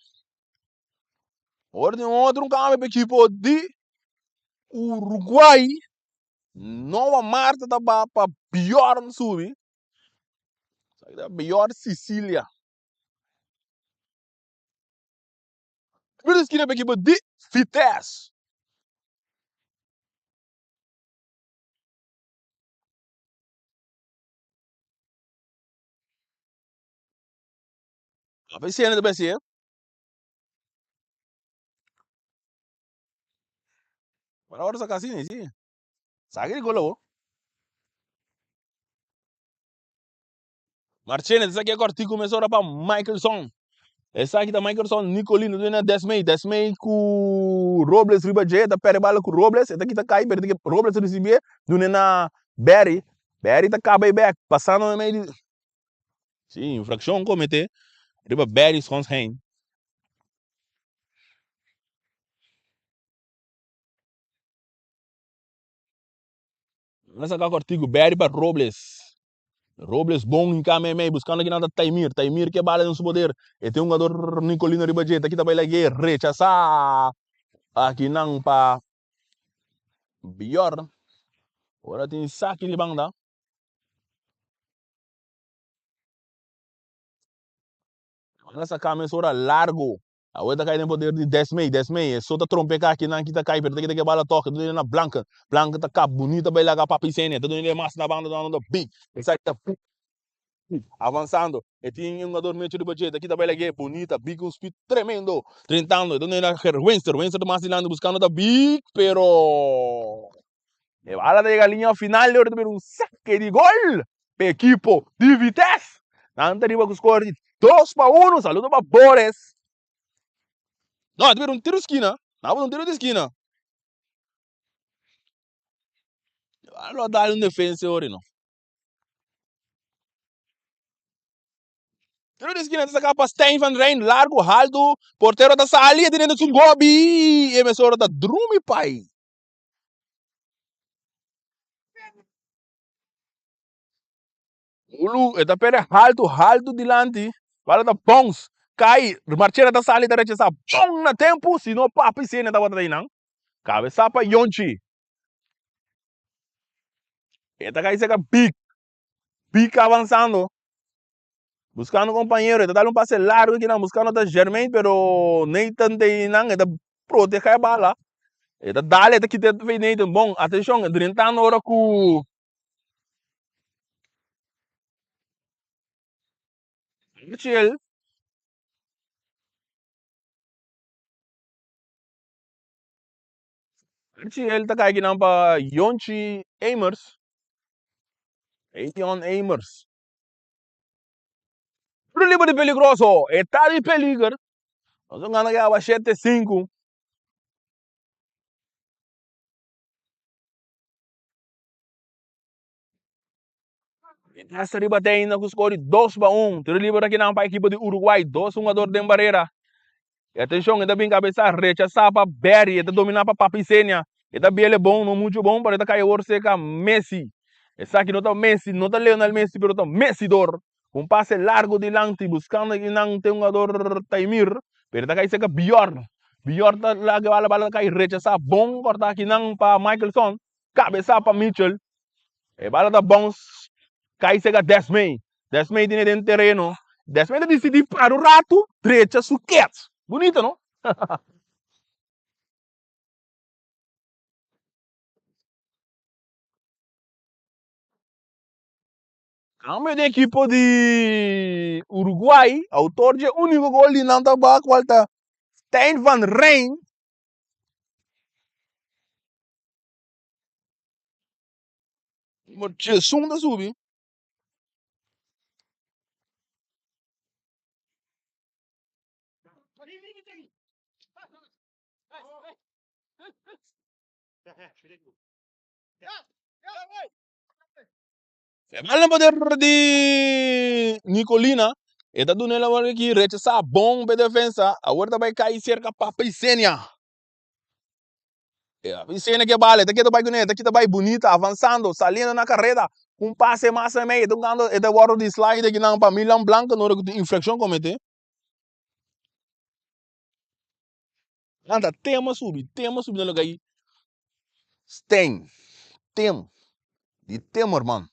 Ora tin otro un cambio pa equipo di Uruguay. Noah Marta ta ba pa Bjorn subi. Bjorn Sicilia. Tiro di esquina pa equipo di Vitesse. Ape sena ta besi. Para ora saca asina si. Saca di gol awo. Marchena ta saca cortico mesora pa Michaelson. Esaki ta Michaelson Nicolino ta na Desmey. Desmey ku Robles riba dje. Ta perde bala ku Robles. E ta kita kai pero Robles ta ricibié. Dune na Barry. Barry ta caba e bek. Pasando na medio di. Sí, infraccion comete riba Barry Schonsheim. Na saca cortico Barry pa Robles. Robles bon hinca mei mei buscando kinan ta Taimir. Taimir ke bala den su poder. E tin un jugador Nicolino riba dje. Ta kita bay lag'e rechasa akinan pa Bjorn. Ora tin saki di banda. Nan a saca mesora largo. Awor ta cay den poder di Desmey. Desmey e so ta trompeca aki nan kita cay pero ta kita ke bala toca. Ta duna na Blanca. Blanca ta kap bunita bay laga Papi Senia. Ta duna mas na banda ta big. Esaki ta avansando. E tin un jugador mecho riba dje. Ta kita bay lag'e bunita. Big un speed tremendo. Drentando. E ta duna na Winster. Winster ta mas dilanti buscando ta big pero. E bala ta yega liña final y ora ta bira un saque di gol pa equipo di Vitesse. Nan ta riba cu score di 2-1. Saludo pa Boris. No, ta bira un tiro skina. Nan a un tiro di skina. E bala lo a dal un defensa ora no. Tiro di skina ta saca pa Stijn van Rijn. Largo, halto. Portero ta sali. E teniendo su gobi. E mesora ta drumi pai. Ulu, e ta perde haltu, haltu dilanti. Bala ta bounce, kai. Marchena ta sali ta rechasá bon na tempu, si no Papi Senia tabata einan. Kabesá pa Yonchi. E ta kai seka Big. Big avansando. Buskando kompañero. E ta dal un pase largu akinan buskando ta Jermaine pero Nathan ta einan. E ta protehá e bala. E ta dal e ta kita e Nathan. Bon, atenshon, drentando ora ku Mitchell. Mitchell ta kai kinan pa Yonchi Amers. Edion Amers. Tiro liber di peligroso. E ta di peliger. Nos a gana ya 7-5. Vitesse riba te ainda ku skor di 2-1. Tiro liber akinan pa ekipo di Uruguay. Dos hungador den barera. E atenshon, e ta bin kabesa rechasá pa Barry. E ta dominá pa Papi Senia. E ta biel e bon, no muchu bon, pero e ta kai awor serka Messi. Esaki no ta Messi, no ta Lionel Messi, pero ta Messidor. Un pase largo dilanti buskando akinan te hungador Taimir, pero e ta kai serka Bjorn. Bjorn ta laga e bala, bala ta kai rechasá bon kòrtá akinan pa Michelson. Kabesa pa Mitchell. E bala ta bounce kai sega Desmay. Desmay tene den tereno. Desmay ta disidí para un ratu drecha su kets. Bunito no? Cambio di ekipo di Uruguay. Autor dje úniko gol di nan ta ba kual ta Stijn van Rijn. Djesun ta subi. E bal na poder di Nicolina. E ta duna el awor aki rechasá bon p'e defensa. Awor ta bai kai serka Papisenia. Papisenia ke bal, e ta keda bai kuné, e ta kita bai bunita, avansando, saliendo na kareda. Un pase mas na mei, e ta jugando, e ta wòrdu di slide akinan pa Milan Blanco, no ora ku tin infrakshon kometé. Anda tema subi, tema subi na lugar Steen, Tim, di Timmerman.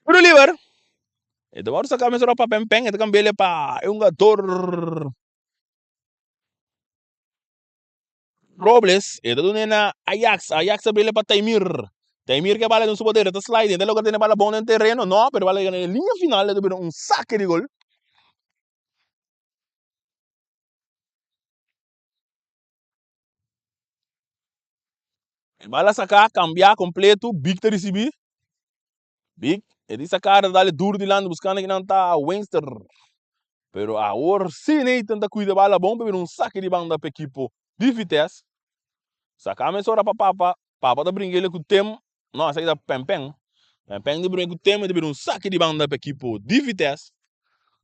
Tiro liber. E ta wòrdu saká mesora pa Pènpèn, e ta kambi'el pa e hungador Robles, e ta dun'é na Ajax, Ajax ta bril'é pa Taimir, Taimir ke bala den su poder, e ta slide, e ta logra tene bala bon den tereno, no, pero e bala yega na e liña final, e ta bira un sake di gol. E bala saká, kambiá kompleto, Big ta risibí, Big, e di saká, e ta dal e duru dilanti buskando kinan ta Winster, pero awor si Nathan ta kuida e bala bon pa bira un sake di banda pa ekipo di Vitesse. Saka mesora pa Papa, Papa ta bringa ele ku Tim, no esaki ta Pènpèn, Pènpèn ta bringa ku Tim e ta bira un sake di banda pa ekipo di Vitesse.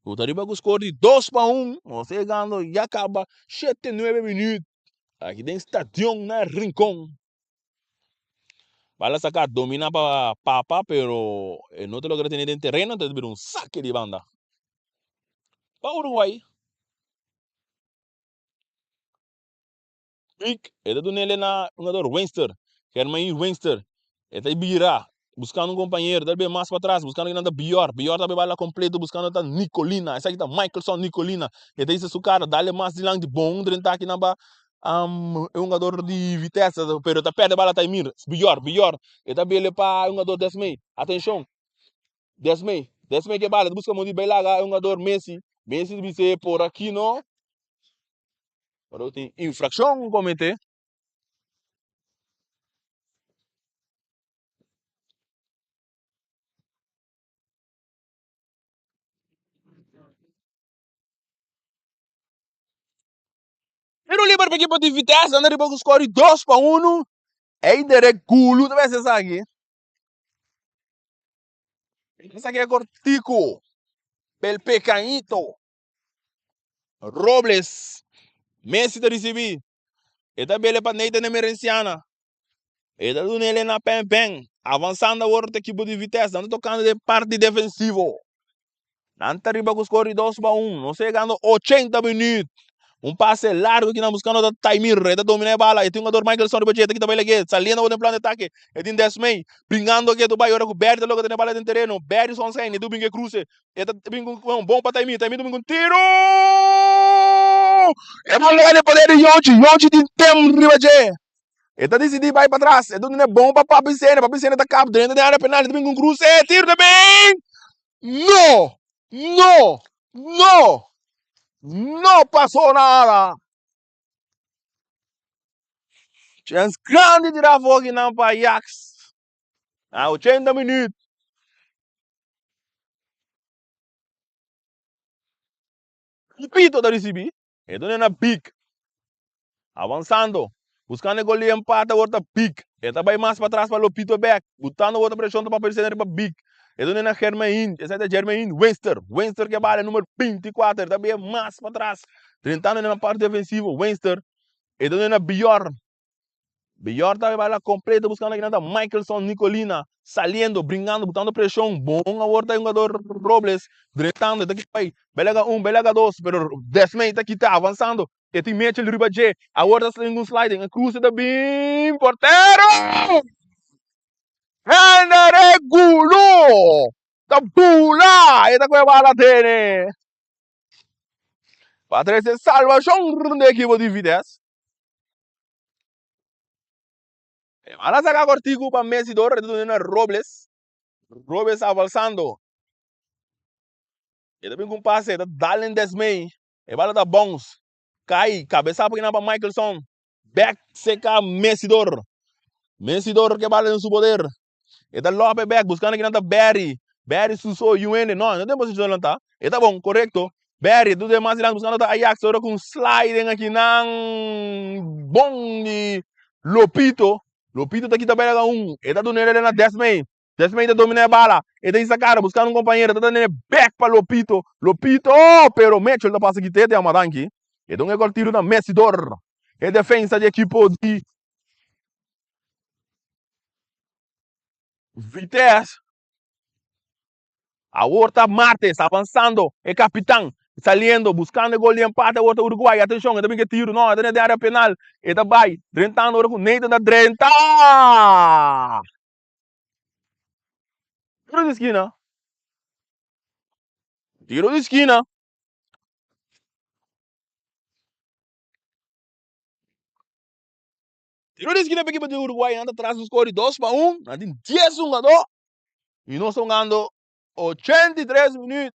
Ku ta riba ku skor di 2-1, nos ta yegando ya kaba shete nuebe minüt aki den stadion na Rincon. Bala saka domina pa Papa pero e no ta logra tene den tereno ta bira un sake di banda pa Uruguay. Big e ta dunele na hungador Winster, Germain Winster e ta bira buscando un compañero ta bin mas patras buscando kinan ta Bior, Bior ta bay bala completo buscando ta Nicolina esaki ta Michelson Nicolina e ta hisa su cara dale mas dilanti bon drenta kinan pa e hungador di Vitesse pero ta perde bala Taimir Bior, Bior e ta bele pa e hungador Desmey atencion Desmey, Desmey ke bala ta busca mondi bay laga e hungador Messi, Messi ta bisa por aki no pero tin infraccion comete. Tiro liber pa ekipo di Vitesse, anda riba ku skor di 2-1. Eider e gulu ta bes esaki. Esaki e kortiku. Pel pecañito. Robles. Messi ta risibi. E ta bele pa Nathan Emerenciana. E ta duna el na pen pen. Avansando awor ta ekipo di Vitesse. Nan ta tokando den parti defensivo. Nan ta riba ku skor di 2-1. Nos ta yegando 80 minüt. Un pase largo ki nan buskando ta Taimir. E ta domina e bala. E tin hungador Michaelson riba dje. E ta kita bai lag'é. Saliendo awor den plan di atake. E tin Desmey. Bringando ke tu bai ora ku Barry ta logra tene bala den tereno. Barry Sonshine. E ta bin ku e kruse. E ta bin ku un bon pa Taimir. Taimir ta bin ku un tiro! E bala logra den poder di Yonchi. Yonchi tin tem riba dje. E ta disidí bai patras. E ta duna e bon pa Papi Sene. Papi Sene ta kap drenta den área penal. E ta bin ku un kruse. Tiro ta bin! No! No! No! No pasó nada! Chens grandi di Rafa akinan pa Ajax. Na 80 minuut. Pito ta risibi. E duna na Big. Avansando. Buskando e gol di empate awor ta Big. E ta bai mas patras pa Lopito bek. Butando awor ta preshon ta pa Percena riba Big. E duna na Germain. Esei ta Germain Wenster. Wenster ke bala numer 24. E ta bai mas patras. Drentando na parte defensivo. Wenster. E duna na Bjorn. Bjorn ta bai bala completo buscando aki nan ta Michaelson Nicolina. Saliendo, bringando, butando preshon. Bon awor ta e hungador Robles. Drentando. E ta kita bai. Bai laga un, bai laga dos. Pero Desmay ta kita avansando. E tin Mitchell riba dje. Awor ta sling un sliding. E cruce ta bin. Portero! Henry Gulu! Ta bula! E ta koe bala tene. Pa trece salvacion den ekipo di Vitesse. E bala saca cortico pa Messi door. E ta duna na Robles. Robles avanzando. E ta bin cu un pase. E ta dal den Desmay. E bala ta bounce. Kai, kabesa pa kinan pa Michaelson. Bek seka Messidor. Messidor ke bala den su poder. E ta lope bek buskando kinan ta Barry. Barry su so yu hende. No, no den posishon lanta. E ta bon, korekto. Barry tur demas dilanti buskando ta Ajax ora ku un sliding akinan bon di Lopito. Lopito ta kita bela un. E ta duna el na Desmay. Desmay ta domina e bala. E ta hisa kara buskando un kompañero. Ta duna bek pa Lopito. Lopito! Pero Mitchell ta pasa kit'e te ama danki. E ta un e gol tiro na Messidor. E defensa di ekipo di Vitesse. Awor ta Martes avansando e kapitan saliendo buskando e gol di empate awor ta Uruguay atenshon e ta bin ke tiro no e ta den area penal e ta bai drentando ora ku Nathan ta drenta tiro di skina tiro di skina. Tiro di skina pa ekipo di Uruguay nan ta tras un skor di 2-1 nan tin dies hungadó i nos ta hungando 83 minuut.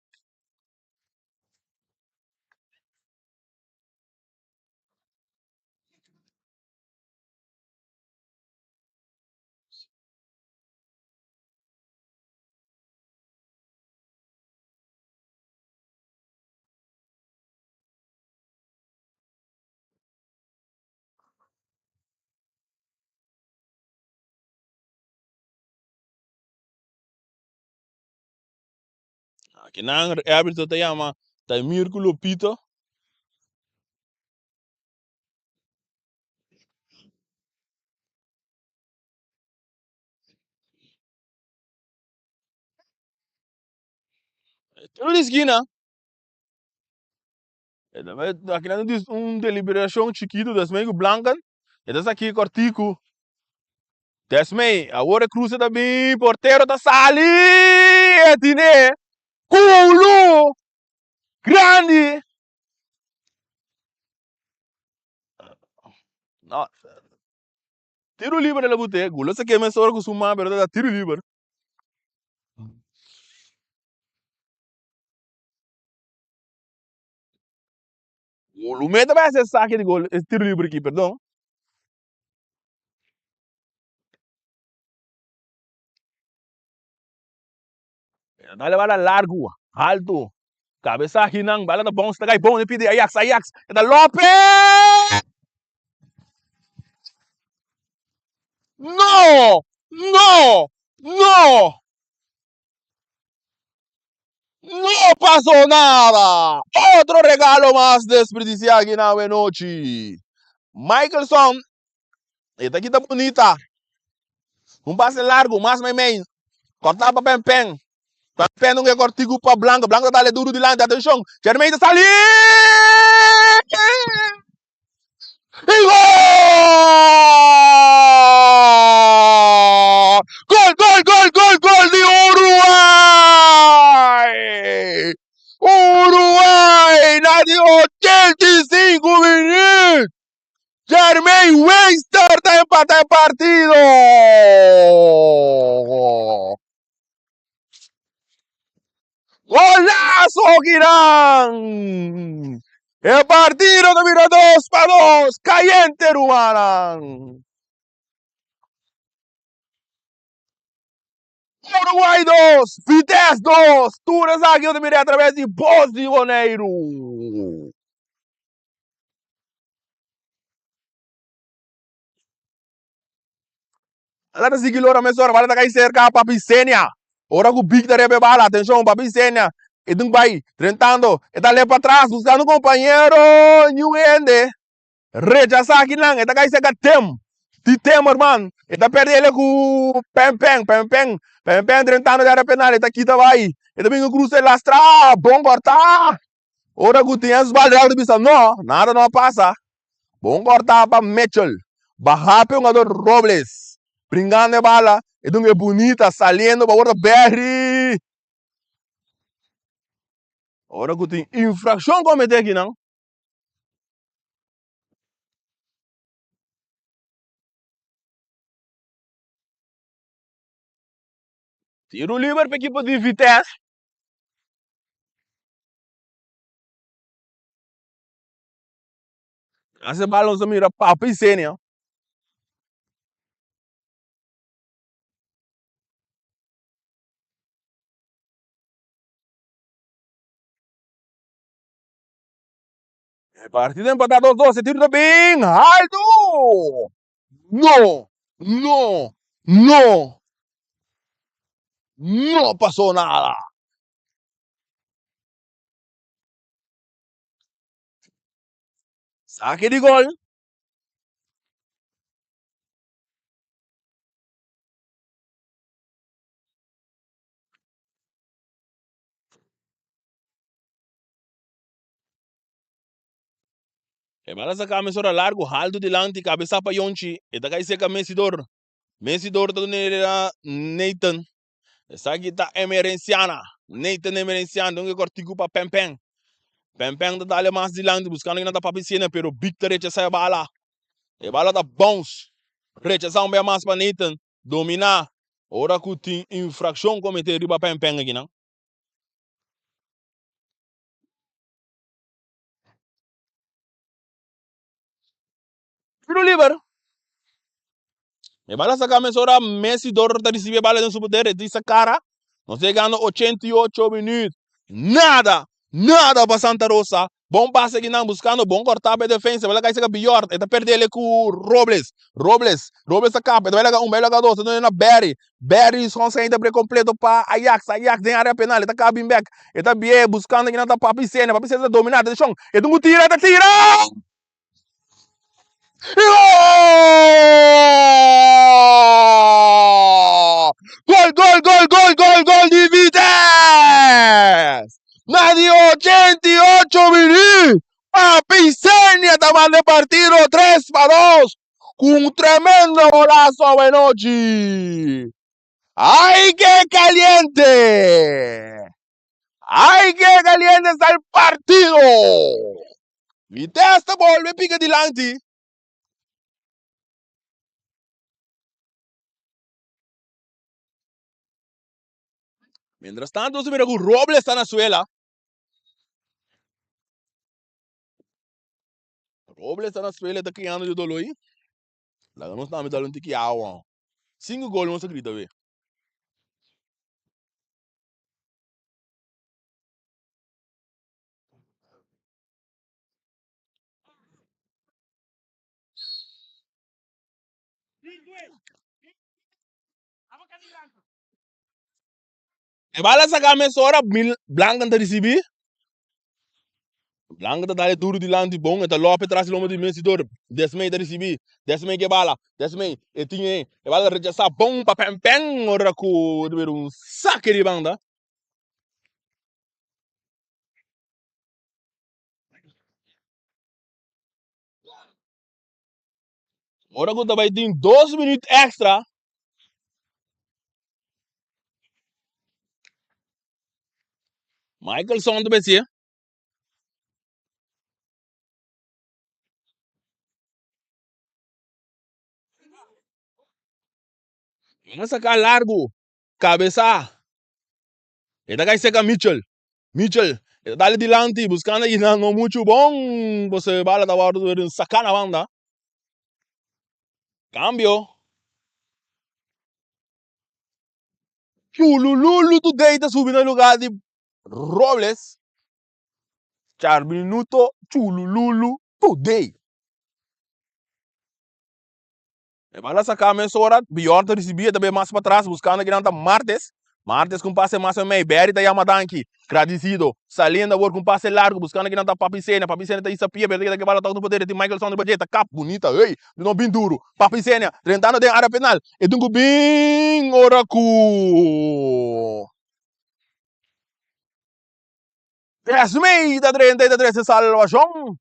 Akinan arbitro ta yama Taimir ku Lopito. Tiro di skina. Akinan ta un deliberashon chikitu Desmey ku Blanken. E ta saki kòrtiku. Desmey, awor e kruse ta bin, portero ta sali! E tine kulu grandi! No, tiro liber el a bute. Gulo sa keme sora ku su man, pero ta da tiro liber. Gulu meta bai hasi e sake di gol, e tiro liber aki, perdon. Dale bala largu, alto. Kabesa akinan, bala ta bounce, ta kai bon, e pidi Ajax, Ajax, e ta Lopez! No! No! No! No pasó nada! Otro regalo mas desperdiciá aki na awenochi. Michelson, e ta kita bunita. Un pase largu, mas meimei. Kòrtá pa Pènpèn. Pènpèn un e kòrtiku pa Blanco. Blanco ta dale duru dilanti. Atenshon! Jermaine ta sali! I gol! Gol, gol, gol, gol, gol di Uruguay! Uruguay na di 85 minuut! Jermaine Wingster ta empata e partido! Golazo kinan! E partido ta bira 2-2, cayente rumannan! Uruguay 2, Vitesse 2, tur esaki yo ta mira atraves di Bos di Boneiru. Ala ta sigui lora mesora, bala ta kai serka Papi Senia. Ora ku Big ta rebe bala, atenshon, Papi Senia, e tin bai drentando, e ta lep patras buskando kompañero, niun hende. Rechasá kinan, e ta kai serka Tim, di Timmerman, e ta pèrdè ele ku Pènpèn, Pènpèn, Pènpèn drentando den área penal, e ta kita bai, e ta bin ku krusa e lastra, bon kòrtá. Ora ku tin es bal ta bisa no, nada no a pasa. Bon kòrtá pa Mitchell. Bahá p'e hungador Robles. Bringando e bala, e dun e bunita saliendo pa wordo Berry. Ora ku tin infrakshon kometé akinan. Tiro liber pa ekipo di Vitesse. Ese balon sa mira Papa y Senia. E partido empatá 2-2, e tiro ta bin alto! No, no, no, no pasó nada. Sake di gol. E bala saka mesora largu, haltu dilanti, kabesa pa Yonchi. E ta kai seka Messidor. Messidor ta duna Nathan. Esaki ta Emerenciana. Nathan Emerenciana dun e kortiku pa Pènpèn. Pènpèn ta dale mas dilanti buskando kinan ta papia siena pero Big ta rechasá e bala. E bala ta bounce. Rechasá un bia mas pa Nathan. Dominá. Ora ku tin infrakshon kometé riba Pènpèn akinan. Tiro liber. E bala saca mesora Messi dor ta ricibi e bala den su poder e disa cara. Nos ta yegando 88 minuut. Nada, nada pa Santa Rosa. Bon pase kinan buscando bon corta pa e defensa. Bala cay saca Bjorn. E ta perde ele cu Robles. Robles, Robles ta capa. E ta bay laga un, bay laga dos. E ta na Barry. Barry Schonstein ta bre completo pa Ajax. Ajax den area penal. E ta caba bin back. E ta bie buscando kinan ta Papi Sena. Papi Sena ta domina. Atencion. E ta un cu tira. E ta tira! Gol! Gol, gol, gol, gol, gol, gol di Vitesse! Na di 88 minuut, Papi Senia ta manda e partido 3-2 cu un tremendo golazo awenochi. Ay, que caliente! Ay, que caliente está el partido! Vitesse ta bolbe pica dilanti. Mientras tanto, nos mira ku Robles ta na suela. Robles ta na suela, ta kriando di dolor. Laga nos tambe dal un tiki awa. Cinco gol nos a grita we. E bala saka mesora, Mil Blanca ta risibi. Blanco ta dale duro dilanti bon, e ta lope tras di lomba di Messi dor. Desmey ta ricibi, Desmey ke bala, Desmey e tin e, e bala ta rechasa bon pa Pen Pen ora cu ta bira un saque di banda. Ora cu ta bay tin dos minuut extra. Michaelson ta bay haci'e. Nan a saca largo. Cabeza. E ta cay seca Mitchell. Mitchell e ta dale dilanti buscando y nan no mucho bon. Pues e bala ta wordo saca na banda. Cambio. Chulululu today ta subi na lugar di Robles. Char minuto chulululu today. E bala saca mesora, Bjorn ta ricibi, e ta bay mas patras buscando kinan ta Martes. Martes cu un pase mas mei, Barry ta yama danki. Gradicido. Saliendo awor cu un pase largo buscando kinan ta Papi Senia. Papi Senia ta hisa pia, pero ta keda ke bala toca den poder di Michael Son riba dje, ta kap. Bunita, hey! Di no bin duro. Papi Senia drentando den area penal. E tin cu bin ora cu Desmey ta drenta y ta trece salvacion.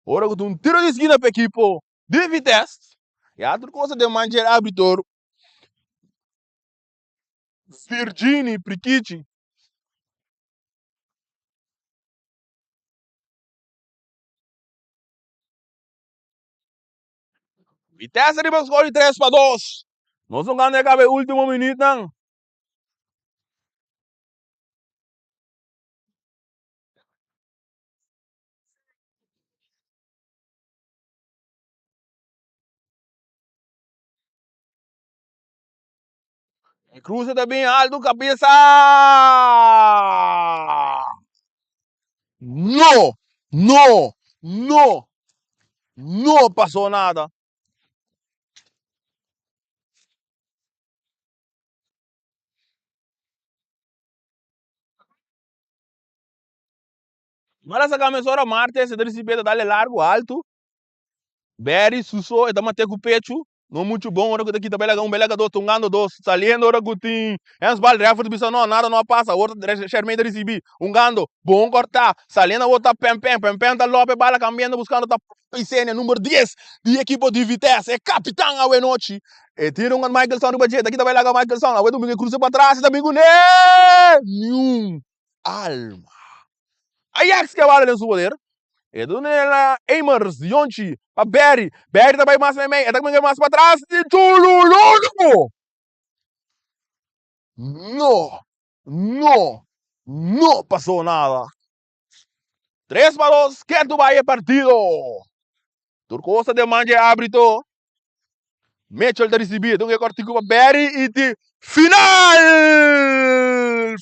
Ora cu ta un tiro di esquina pa ekipo di Vitesse. Ya tur cosa den man dje arbitro Virgini Prikichi. Vitesse riba score di 3-2. Nos no gana e caba e ultimo minuutnan. E cruce ta bin alto cabeza. No, no, no, no pasó nada. Mara sa camesora Martes e ta ricibi e ta dale largo alto. Barry Suso e ta mate cu pecho. No mucho bon ora cu ta kita belaga un belaga dos tungando dos saliendo ora cu tin handsbal referee ta bisa no nada no a pasa awor Shermaine ta ricibi hungando bon corta saliendo awor ta Pen Pen Pen Pen ta lope bala cambiando buscando ta Pisenia number 10 di ekipo di Vitesse e capitan awe nochi e tira un Michaelson riba dje ta kita belaga Michaelson awe ta bin cruza patras e ta bin cune niun alma. Ajax ke bala den su poder. E duna el a Emers, Yonchi, pa Barry. Barry ta bai mas meimei, e ta kuminsa mas patras di Chulululu! No, no, no pasó nada. 3-2, ketu bai e partido. Tur kos ta den man dje árbitro. Mitchell ta risibí, e ta un kòrtiku pa Barry i tin final!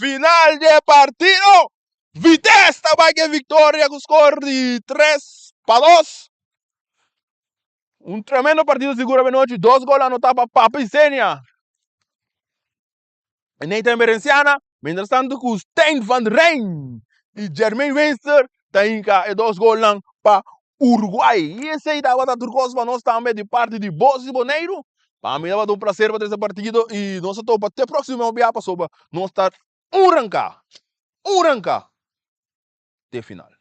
Final dje partido! Vitesse ta bai ku e viktoria ku skor di 3-2. Un tremendo partido sigur avenochi, dos gol anotá pa Papi Senia i Nathan Berenciana, mientras tanto ku Stijn van Rijn i Jermaine Weinster ta hinka e dos golnan pa Uruguay. I esei tabata tur kos pa nos tambe di parti di Bos di Boneiru. Pa mi tabata un placer pa trese partido i nos ta topa te próksimo bia pasobra nos ta un ranka, un ranka te final.